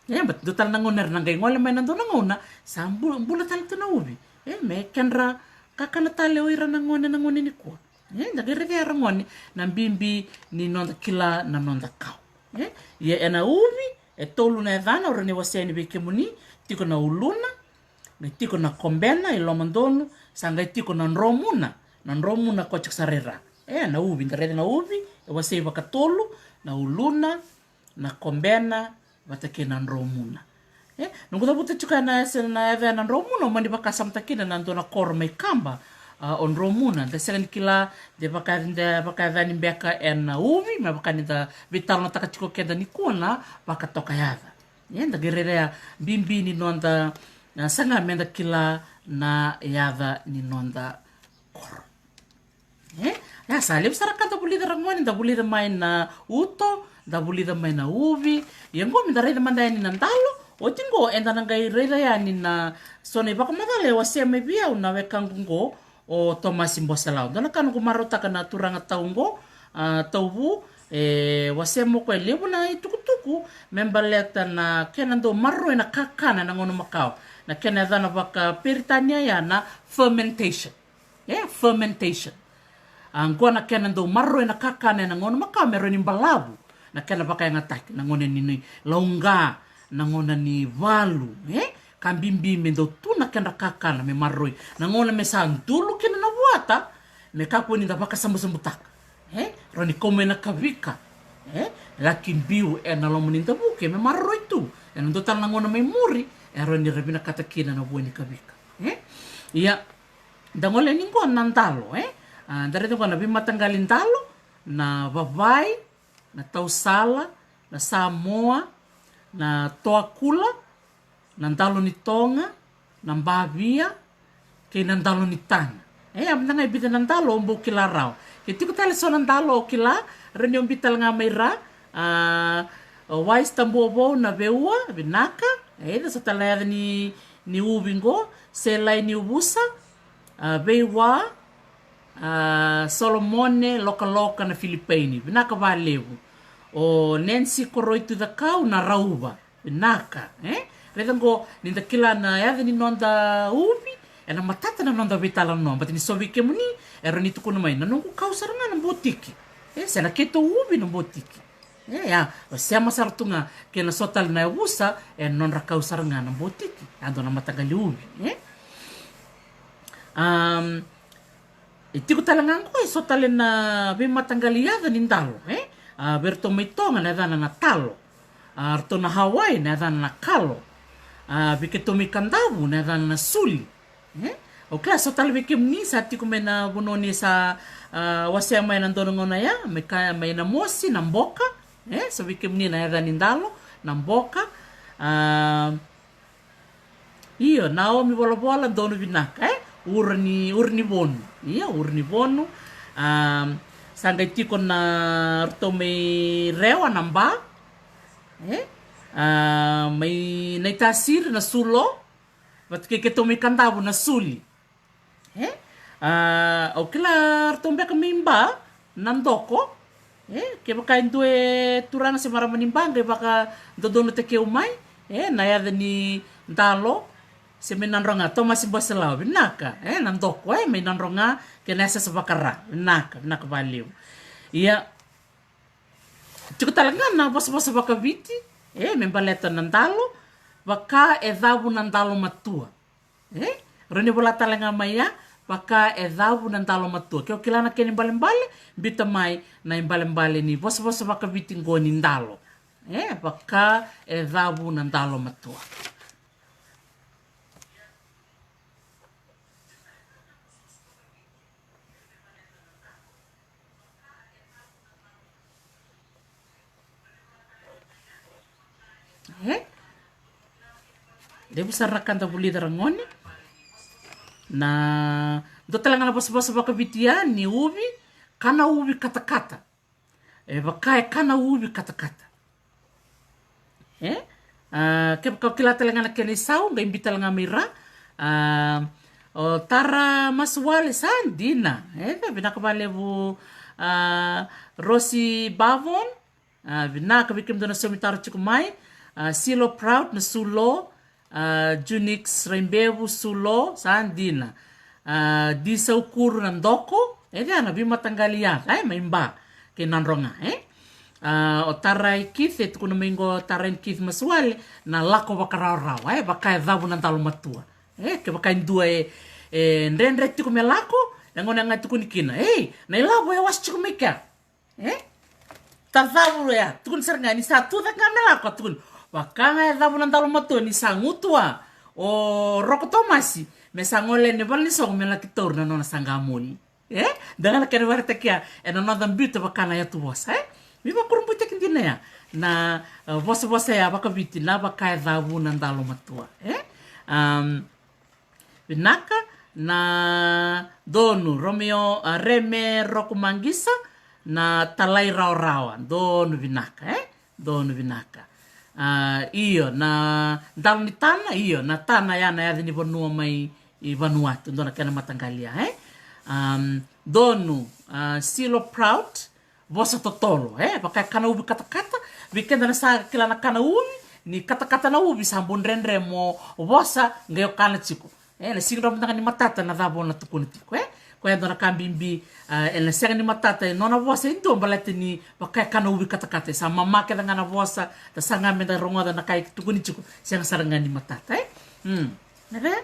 E, but dua tale na gauna era na qai gole mai na dua na gauna, sa bu-, bula tale tu na uvi. E, me kedra kakana tale o ira na gone, na gone nikua. E, da qai raica ya ragone, na bibi ni noda kila na noda kau. E, ia ena uvi, e tolu na yacana, au rawa ni wasea yani vei kemuni, tiko na uluna, qai tiko na kobena, i lomadonu, sa qai tiko na dromuna, na dromuna ko tiko sara i ra. E, na uvi, da raica na uvi, e wasei vakatolu, na uluna, na kobena, vata kei na dromuna. E, noqu cavuta tiko na, se na yaca na dromuna, au mani vakasamataka kina na dua na koro mai Kaba, a, o dromuna. Da sega ni kila, de vaka, de vakayacani beka ena uvi, me vaka ni da veitalanoataka tiko keda nikua na vakatoka yaca. E, da qai raica ya bibi ni noda, a, saga me da kila na yaca ni noda koro. E? Ia, sa levu sara ka da vulica ragone, da vulica mai na uto, da vulica mai na uvi. Ia qo me da raica mada yani na dalo, Oti qo eda na qai raica yani na so na ivakamacala e wasea mai vei au na wekaqu qo, o Tomasi Boselau. Dua na ka noqu marautaka na turaga tau qo, a, tauvu, e wasea mai o koya e levu na itukutuku me baleta na kena dau maroroi na kakana ena gauna makawa. Na kena yacana vakaperitania ya na fermentation. E, fermentation. A, qo na kena dau maroroi na kakana ena gauna makawa me rawa ni balavu na kena vakayagataki, na gauna ni, ni lauqa, na gauna ni valu, e? Ka bibi me dau tu na kedra kakana me maroroi. Na gauna me sa dulu kina na vuata, me kakua ni da vakasabusabutaka. E? Rawa ni kau mai na kavika. E? Laki biu ena loma ni davuke me maroroi tu. Ena dua tale na gauna mai muri, e rawa ni ra vinakata kina na vua ni kavika. E? Ia, da gole yani qo na dalo, e? A, da raica qo na veimataqali dalo, na vavai, na tausala, na samoa, na toakula, na dalo ni toga, na bavia, kei na dalo ni tana. E, a mada ga e vica na dalo o bau kila rawa. Ke tiko tale so na dalo o kila, rawa ni o biu tale ga mai ra, a, o Wise Tabuavou na veua, vinaka, e, da so tale na yaca ni, ni uvi qo, Selai ni uvusa, a, veiwa, a, Solomone Lokaloka na Filipaini, vinaka valevu. O Nancy Koroi Tucakau na rauva, vinaka, e? Raica qo, ni da kila na yaca ni noda uvi, ena matata na noda veitalanoa, baleta ni so vei kemuni, e rawa ni tukuna mai, na noqu kau sara ga na botiki. E, se na keitou uvi na botiki. E, ia, o sema sara tu ga, kei na so tale na yavusa, e nodra kau sara ga na botiki. A dua na mataqali uvi, e? Am, e tiko tale ga qo, e so tale na veimataqali yaca ni dalo, e? A, vei ratou mai Toga na yacana na talo. A, ratou na Hawaii na yacana na kalo. A, vei keitou mai Kadavu na yacana na suli. E? Au kila so tale vei kemuni sa tiko mai na vanua ni sa, a, wasea mai na dua na gauna ya, mai ka, mai na mosi, na boka. E? So vei kemuni na yaca ni dalo, na boka. A, io, Naomi Volavola, donu vinaka, e? Ura ni, ura ni vonu. Io, ura ni vonu. A, sa qai tiko na ratou mai Rewa na ba. E? A, mai Naitasiri na sulo. Vata kei keitou mai Kadavu na suli. E? A, au kila ratou beka mai ba na doko. E? Kevaka e dua e turaga se marama ni ba qai vakadodonutaki au mai. E? Na yaca ni dalo. Se mai Nadroga, Tomasi Boselau, vinaka. E? Na doko, e? Mai Nadroga, kei na yasayasa vaka Ra. Vinaka, vinaka valevu. Ia, tiko tale ga na vosavosa vakaviti, e, me baleta na dalo, vaka e cavu na dalo matua. E? Rawa ni vola tale ga mai ya, vaka e cavu na dalo matua. Ke o kila na kena ibalebale, biuta mai na ibalebale ni vosavosa vakaviti qo ni dalo. E, vaka e cavu na dalo matua. E? Levu sara na ka da vulica ragone. Na dua tale ga na vosavosa vakaviti ya ni uvi, kana uvi katakata. E vaka e kana uvi katakata. E? A, kevaka o kila tale ga na kena isau, qai biu tale ga mai Ra. A, o Tara Masuwale sa dina. E, vinaka valevu, a, Rosi Bavon. A, vinaka vei kemudou na saumi taro tiko mai. A, Silo Proud na sulo. A, Junix Raibevu sulo, sa dina. A, Di Saukuru na doko. E, ya na veimataqali yaca, e, mai Ba kei Nadroga, e. A, o Tarai Keith, e tukuna mai qo o Tarai Keith Masuwale, na lako vakarawarawa, e, vaka e cavu na dalo matua. E, kevaka e dua e, e dredre tiko me lako, e gone ga e tukuni kina. Ei, na ilavo e wasi tiko mai kea. E? Tacavu ya, tukuni sara ga ni sa tu cake ga me lako, tukuni. Vaka ga e cavu na dalo matua ni sa gutuwa o Roko Tomasi, me sa gole ni vale ni soqo me laki tauri na nona saqa moli. E? Da ga na kena vakaraitaki ya, ena noda biuta vaka na yatu vosa, e? Me vakurabuitaki dina ya. Na, e, vosavosa ya vakaviti na vaka e cavu na dalo matua, e? Am, Vinaka, na donu, Romeo, a, Reme Rokumagisa, na talairawarawa, donu vinaka, e? Donu vinaka. A, io, na dalo ni tana, io, na tana ya na yaca ni vanua mai i Vanuatu, dua na kena mataqali ya, e? Am, donu, a, silo proud, vosa totolo, e? Vaka e kana uvi katakata, vei keda na sa kila na kana uvi, ni katakata na uvi, sa bau dredre mo vosa, qai o kana tiko. E, na sega ni matata na cava o na tukuna tiko, e? Koya e dua na ka bibi, a, e na sega ni matata, e nona vosa e dua baleta ni vaka e kana uvi katakata, e sa mama kece ga na vosa, da sa ga me da rogoca na ka e tukuni tiko, sega sara ga ni matata, e? Mm. E ve?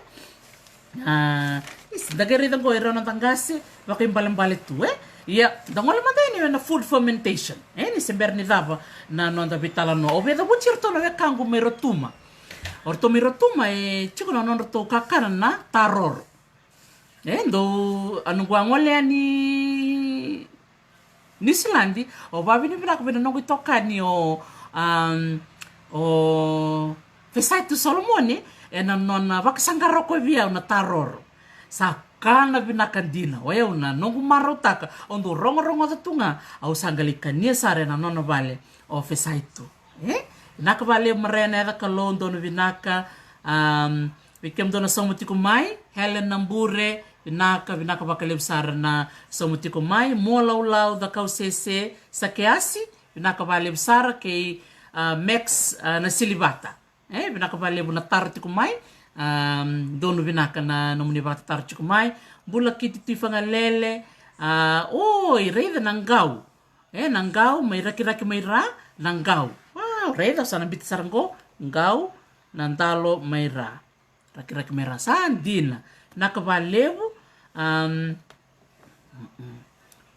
A, isi, da qai raica qo e rau na da qase, vakaibalebale tu, e? Ia, da gole mada yani na food fermentation, e? Ni se bera ni cava na noda veitalanoa. O vei cavuti iratou na wekaqu mai Rotuma. O ratou mai Rotuma e tiko na nodratou kakana na taroro. E dou a noqu a gole yani Niusiladi, o vavinavinaka vei na noqu itokani o, am, o Fesaitu Solomone, e na nona vakasaqara o koya vei au na taroro. Sa kana vinaka dina, o yau na noqu marautaka, o dou rogorogoca tu ga, au sa qai lai kania sara e na nona vale o Fesaitu. E? Vinaka vakalevu Maria na yaca Kalou, donu vinaka. Am, vei kemudou na sauma tiko mai, Helen Nabure, vinaka, vinaka vakalevu sara na sauma tiko mai, Mua Laulau, Cakau Sese, Sakeasi, vinaka vakalevu sara kei, a, Max, a, na Silivata. E, vinaka vakalevu na taro tiko mai, am, donu vinaka na nomuni vakatataro tiko mai, Bula Kiti Tui Fagalele, a, oi, raica na qau. E, na qau, mai Rakiraki mai Ra, na qau. Wow, raica, sa na biuta sara qo, qau, na dalo mai Ra. Rakiraki mai Ra, sa dina. Vinaka vakalevu, am, mm-mm.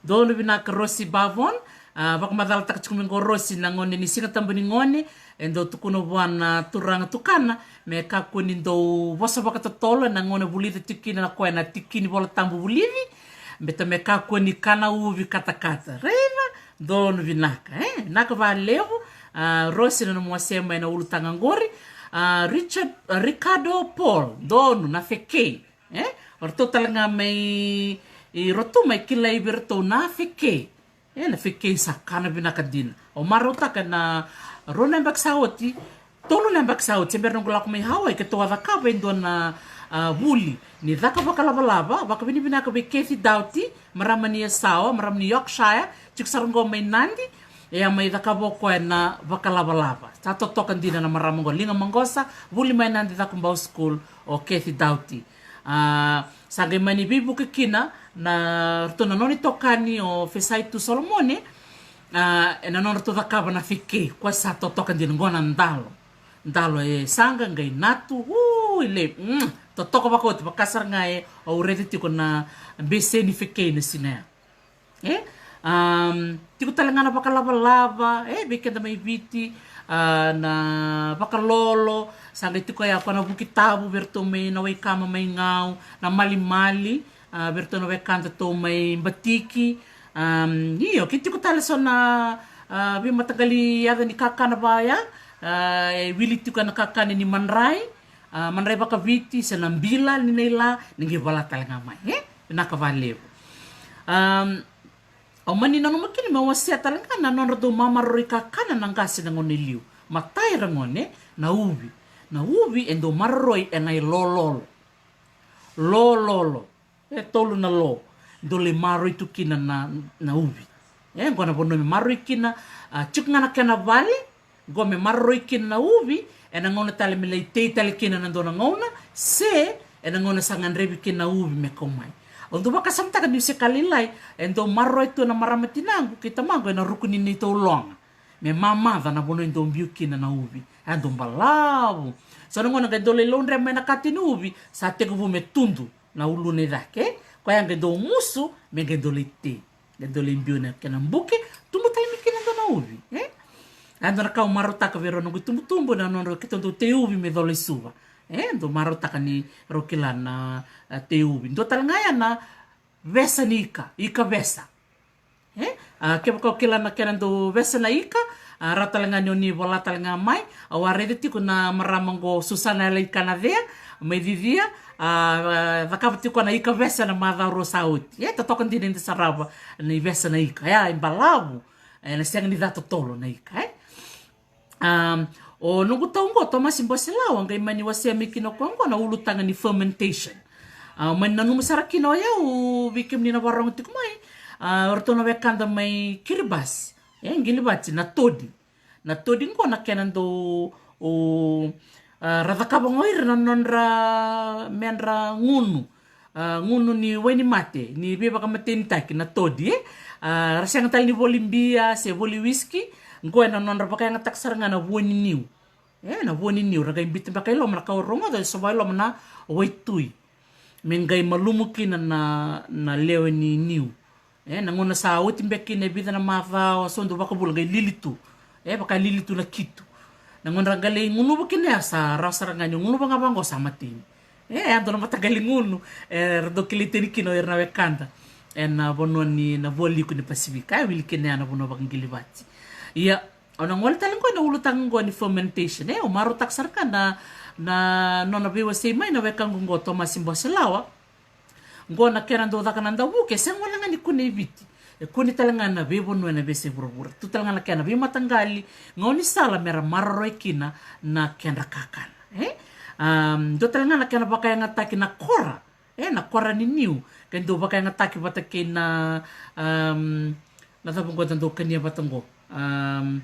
Donu vinaka Rosi Bavon, a, vakamacalataka tiko mai qo Rosi na gone ni Siga Tabu ni Gone, e dau tukuna vua na turaga tukana, me kakua ni dau vosa vakatotolo, e na gauna vulica tiko kina na koya na tiki ni Vola Tabu vulici, beta me kakua ni kana uvi katakata. Raica, donu vinaka, e? Vinaka vakalevu, a, Rosi na nomu wasea mai na ulutaga qori, a, Richard, a, Ricardo Paul, donu na fekei, e? O ratou tale ga mai, i Rotuma e kilai vei ratou na fekei. E, na fekei sa kana vinaka dina. O marautaka na rua na yabaki sa oti, tolu na yabaki sa oti, se bera noqu lako mai Hawaii, keitou a cakava e dua na, a, vuli ni caka vakalavalava, vakavinavinaka vei Kathy Doughty, marama ni Yasawa, marama ni Yorkshire, tiko sara qo mai Nadi, e a mai cakava o koya na vakalavalava. Sa totoka dina na marama qo, Liga Maqosa, vuli mai Nadi Cakobau School, o Kathy Doughty. A, sa qai mani veivuke kina na ratou na nona itokani o Fesaitu Solomone, a, e na nodratou cakava na fekei, koya sa totoka dina qo na dalo. Dalo e saqa qai natu, ui, le, mm, totoka vakaoti, vaka sara ga e au raica tiko na beseni fekei na siga ya. E? Am, tiko tale ga na vakalavalava, e, vei keda mai Viti, a, na vakalolo, sa qai tiko ya koya na vuki tavu, vei ratou mai na waikama mai Gau, na malimali, a, vei ratou na wekadatou mai Batiki, am, io, ke tiko tale so na, a, veimataqali yaca ni kakana vaya, a, e wili tiko na kakana ni madrai, a, madrai vakaviti, se na bila, ni na ila, ni qai vola tale ga mai, e? Vinaka vakalevu. Am, au mani nanuma kina meu wasea tale ga na nodratou mamaroroi kakana na qase na gauna e liu. Matai ragone, na uvi. Na uvi e dau maroroi e na ilololo. Lololo. E tolu na lo. Dau lai maroroi tu kina na, na uvi. E, qo na vanua me maroroi kina, a, tiko ga na kena vale, qo me maroroi kina na uvi, e na gauna tale me lai tei tale kina na dua na gauna, se e na gauna sa gadrevi kina na uvi me kau mai. Au dau vakasamataka niu se ka lailai, e dau maroroi tu na marama tinaqu kei tamaqu e na ruku ni neitou loga. Me mamaca na vanua e dau biu kina na uvi. E dau balavu. So na gauna qai dau lai laudre mai na kati ni uvi, sa tekivu me tudu na uluna i cake. Koya qai dau musu, me qai dau lai tei. Qai dau lai biu na kena buke, tubu tale mai kina dua na uvi, e? A dua na ka au marautaka vei rau noqu itubutubu na nodrau keitou dau tei uvi me cola i Suva. E, dau marautaka ni rau kila na, a, tei uvi. Dua tale ga ya na vesa ni ika, ika vesa. E? A, kevaka o kila na kena dau vesa na ika, a, rawa tale ga ni o ni vola tale ga mai, au a raica tiko na marama qo Susana Yalaikanacea, mai Cicia, a, a, cakava tiko na ika vesa na macawa rua sa oti. E, totoka dina ni da sarava ni vesa na ika. E, a, e balavu, e, na sega ni ca totolo na ika, e? Am, O noqu tau oqo, Tomasi Boselawa, qai mani wasea mai kina o koya oqo na ulutaga ni fermentation. A, mani nanuma sara kina o yau, vei kemuni na vakarorogo tiko mai, a, o ratou na wekada mai Kiribati, e, Qilivati, na todi. Na todi oqo na kena dau, o, a, ra cakava oqo ira na nodra, medra gunu, a, gunu ni wainimate, ni veivakamatenitaki, na todi, e. A, ra sega tale ni voli bia se voli whisky, oqo ena nodra vakayagataka sara ga na vua ni niu. E, na vua ni niu, ra qai biuta beka i loma na ka au rogoca, e sova i loma na waitui me qai malumu kina na, na lewe ni niu. E, na gauna sa oti beka kina e vica na macawa, so dau vakavula qai lili tu. E, vaka lili tu na kitu. Na gauna ra qai lai gunuva kina ya, sa rawa sara ga ni gunuva ga vaqo, sa mateni. E, e dua na mataqali gunu, e, ra dau kilai tani kina o ira na wekada ena vanua ni, na vualiku ni Pasifika, e, wili kina ya na vanua vakaQilivati. Ia, au na gole tale oqo ena ulutaga oqo ni fermentation, e, au marautaka sara ga na, na nona veiwasei mai na wekaqu oqo, Tomasi Boselawa. Oqo na kena dau caka na davuke, e sega wale ga ni kune i Viti. E kune tale ga na veivanua ena veiyasai vuravura. Tu tale ga na kena veimataqali gaunisala mera maroroya kina na kedra kakana. E? Am, dua tale ga na kena vakayagataki na kora. E, na kora ni niu. Ke dau vakayagataki vata kei na, am, na cava oqo da dau kania vata oqo. Am,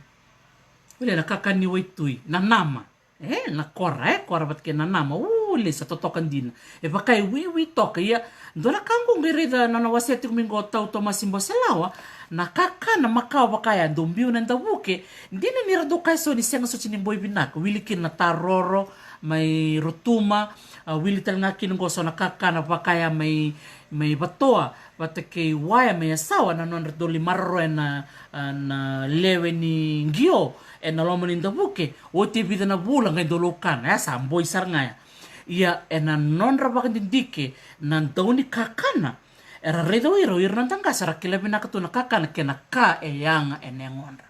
wele na kakana ni waitui. Na nama. E, na kora, e, kora vata kei na nama, u, lesu, sa totoka dina. E vaka e wiwi toka, ia, dua na ka oqo qai raica na nona wasea tiko mai oqo o tau Tomasi Boselawa, na kakana makawa vaka ya, dau biu na davuke, dina ni ra dau kaya so ni sega soti ni boi vinaka, wili kina na taroro mai Rotuma, a, wili tale ga kina oqo so na kakana vaka ya mai, mai Vatoa, vata kei Waya mai Yasawa, na nodra dau lai maroroya na, a, na lewe ni qio ena loma ni davuke, oti e vica na vula qai dau laukana, ya sa boi sara ga ya. Ia ena nodra vakadidike na dau ni kakana, era raica o ira, o ira na noda qase, era kila vinaka tu na kakana kei na ka e yaga ena yagodra.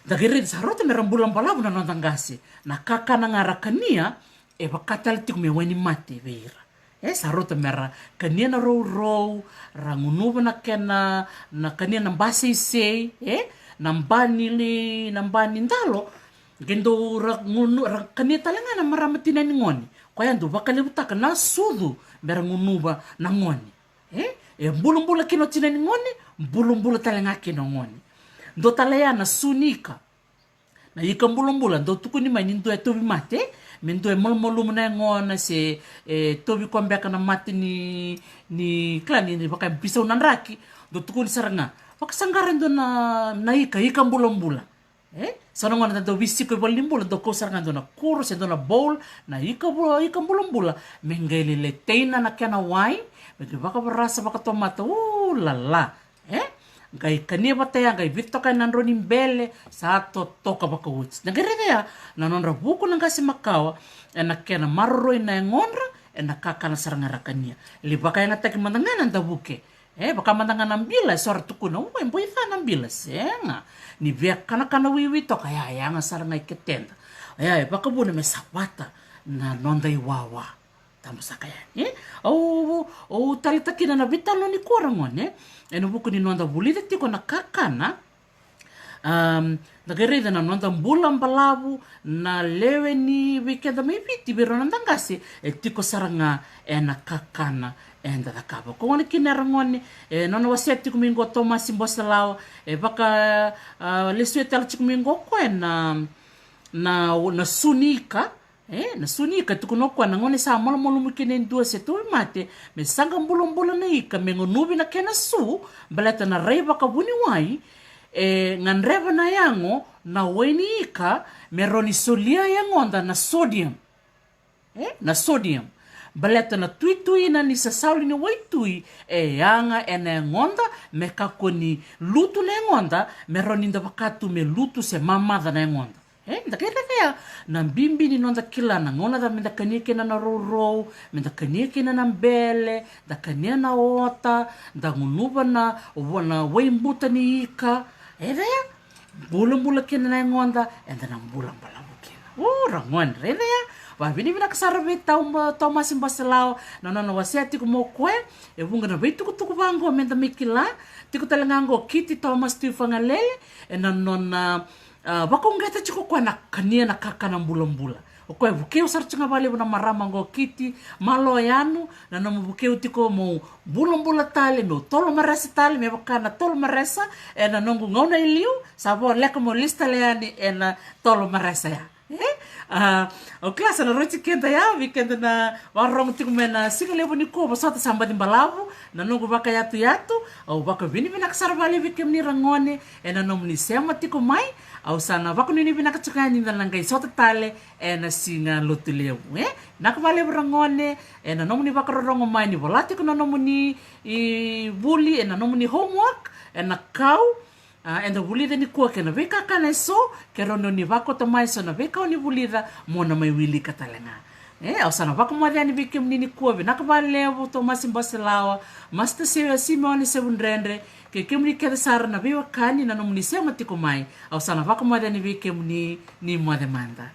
Da qai raica sa rauta mera bula balavu na noda qase, na kakana ga ra kania, e vaka tale tiko me wainimate vei ira. E, sa rauta mera kania na rourou, ra gunuva na kena, na kania na baseisei, e, na ba ni, na ba ni dalo, qai dau ra gunu, ra kania tale ga na marama tina ni gone. Koya dau vakalevutaka na sucu mera gunuva na gone. E, e bulabula kina o tina ni gone, bulabula tale ga kina o gone. Dua tale ya na su ni ika. Na ika bulabula, dau tukuni mai ni dua e tauvimate, me dua e malumalumu na yagona se, e, tauvi koya beka na mate ni, ni kila ni, ni vaka e bisau na draki, dau tukuni sara ga. Vakasaqara e dua na, na ika, ika bulabula. E? Sa na gauna da dau veisiko e valenibula, dau kau sara ga e dua na kuro, se dua na bowl, na ika bu-, ika bulabula, me qai leleteina na kena wai, me qai vakavarasa vakatomata, u, lala. E? Qai kania vata ya, qai vitoka ena drau ni bele, sa totoka vakaoti. Na qai raica ya, na nodra vuku na qase makawa, ena kena maroroi na yagodra, ena kakana sara ga ra kania. Li vakayagataki mada ga na davuke. E, vaka mada ga na bila, e so ra tukuna, u, e boi ca na bila, sega. Ni via kanakana wiwi toka, ya, yaga sara ga i keteda. Ya, e vakavuna me savata na noda iwawa. Tabu saka yani, e? Au, au taleitaka kina na veitalanoa nikua ra gone, ena vuku ni noda vulica tiko na kakana. Am, da qai raica na noda bula balavu, na lewe ni vei keda mai Viti, vei rau na noda qase, e tiko sara ga ena kakana eda cakava. Ko gone kina era gone, e, nona wasea tiko mai oqo o Tomasi Boselawa, e vaka, a, lesuya tale tiko mai oqo o koya na, na, na su ni ika, E, na su ni ika, tukuna o koya, na gauna sa malumalumu kina e dua se tauvimate, me saqa bulabula na ika, me gunuvi na kena su, baleta na rai vakavuniwai, e gadreva na yago na wai ni ika, me rawa ni solia e yagoda na sodium. E, na sodium. Baleta na tuituina ni sasalu ni waitui, e yaga ena yagoda, me kakua ni lutu na yagoda, me rawa ni da vaka tu me lutu se mamaca na yagoda. E, da qai raica ya na bibi ni noda kila na gauna ca me da kania kina na rourou, me da kania kina na bele, da kania na ota, da gunuva na, na waibuta ni ika. E raica ya, bulabula kina na yagoda, eda na bula balavu kina. O, ra gone, raica ya. Vavinavinaka sara vei tau, Tomasi Boselawa, na nona wasea tiko mai o koya, e vuqa na veitukutuku vaqo me da mai kila. Tiko tale ga qo o Kiti Tomasi Tuifagalele, ena nona A, vakauqeta tiko o koya na kania na kakana bulabula. O koya e vukeu sara tiko ga vakalevu na marama qo Kiti Maloyanu, na nomu vukeu tiko meu bulabula tale, meu tolo maresa tale, me vaka na tolo maresa ena noqu gauna i liu, sa voleka meu lesu tale yani ena tolo maresa ya. E? A, au kila sa na rauti keda ya, vei keda na vakarorogo tiko mai na siga levu nikua, vosota sa baci balavu na noqu vakayatuyatu. Au vakavinavinaka sara vakalevu vei kemuni ragone ena nomuni sema tiko mai. Au sa na vakanuinui vinaka tiko yani da na qai sota tale ena siga Lotulevu, e? Vinaka vakalevu ragone ena nomuni vakarorogo mai, ni vola tiko na nomuni ivuli, ena nomuni homework ena kau. A, eda vulica nikua kei na veikakana eso, keirau ni vakota mai eso na veika o ni vulica mo na mai wilika tale ga. E, au sa na vakamoce yani vei kemuni nikua, vinaka vakalevu Tomasi Basilawa, Master Sewa, Simeone Sevudredre, kei kemuni kece sara na veiwekani na nomuni sema tiko mai. Au sa na vakamoce yani vei kemuni, ni moce mada.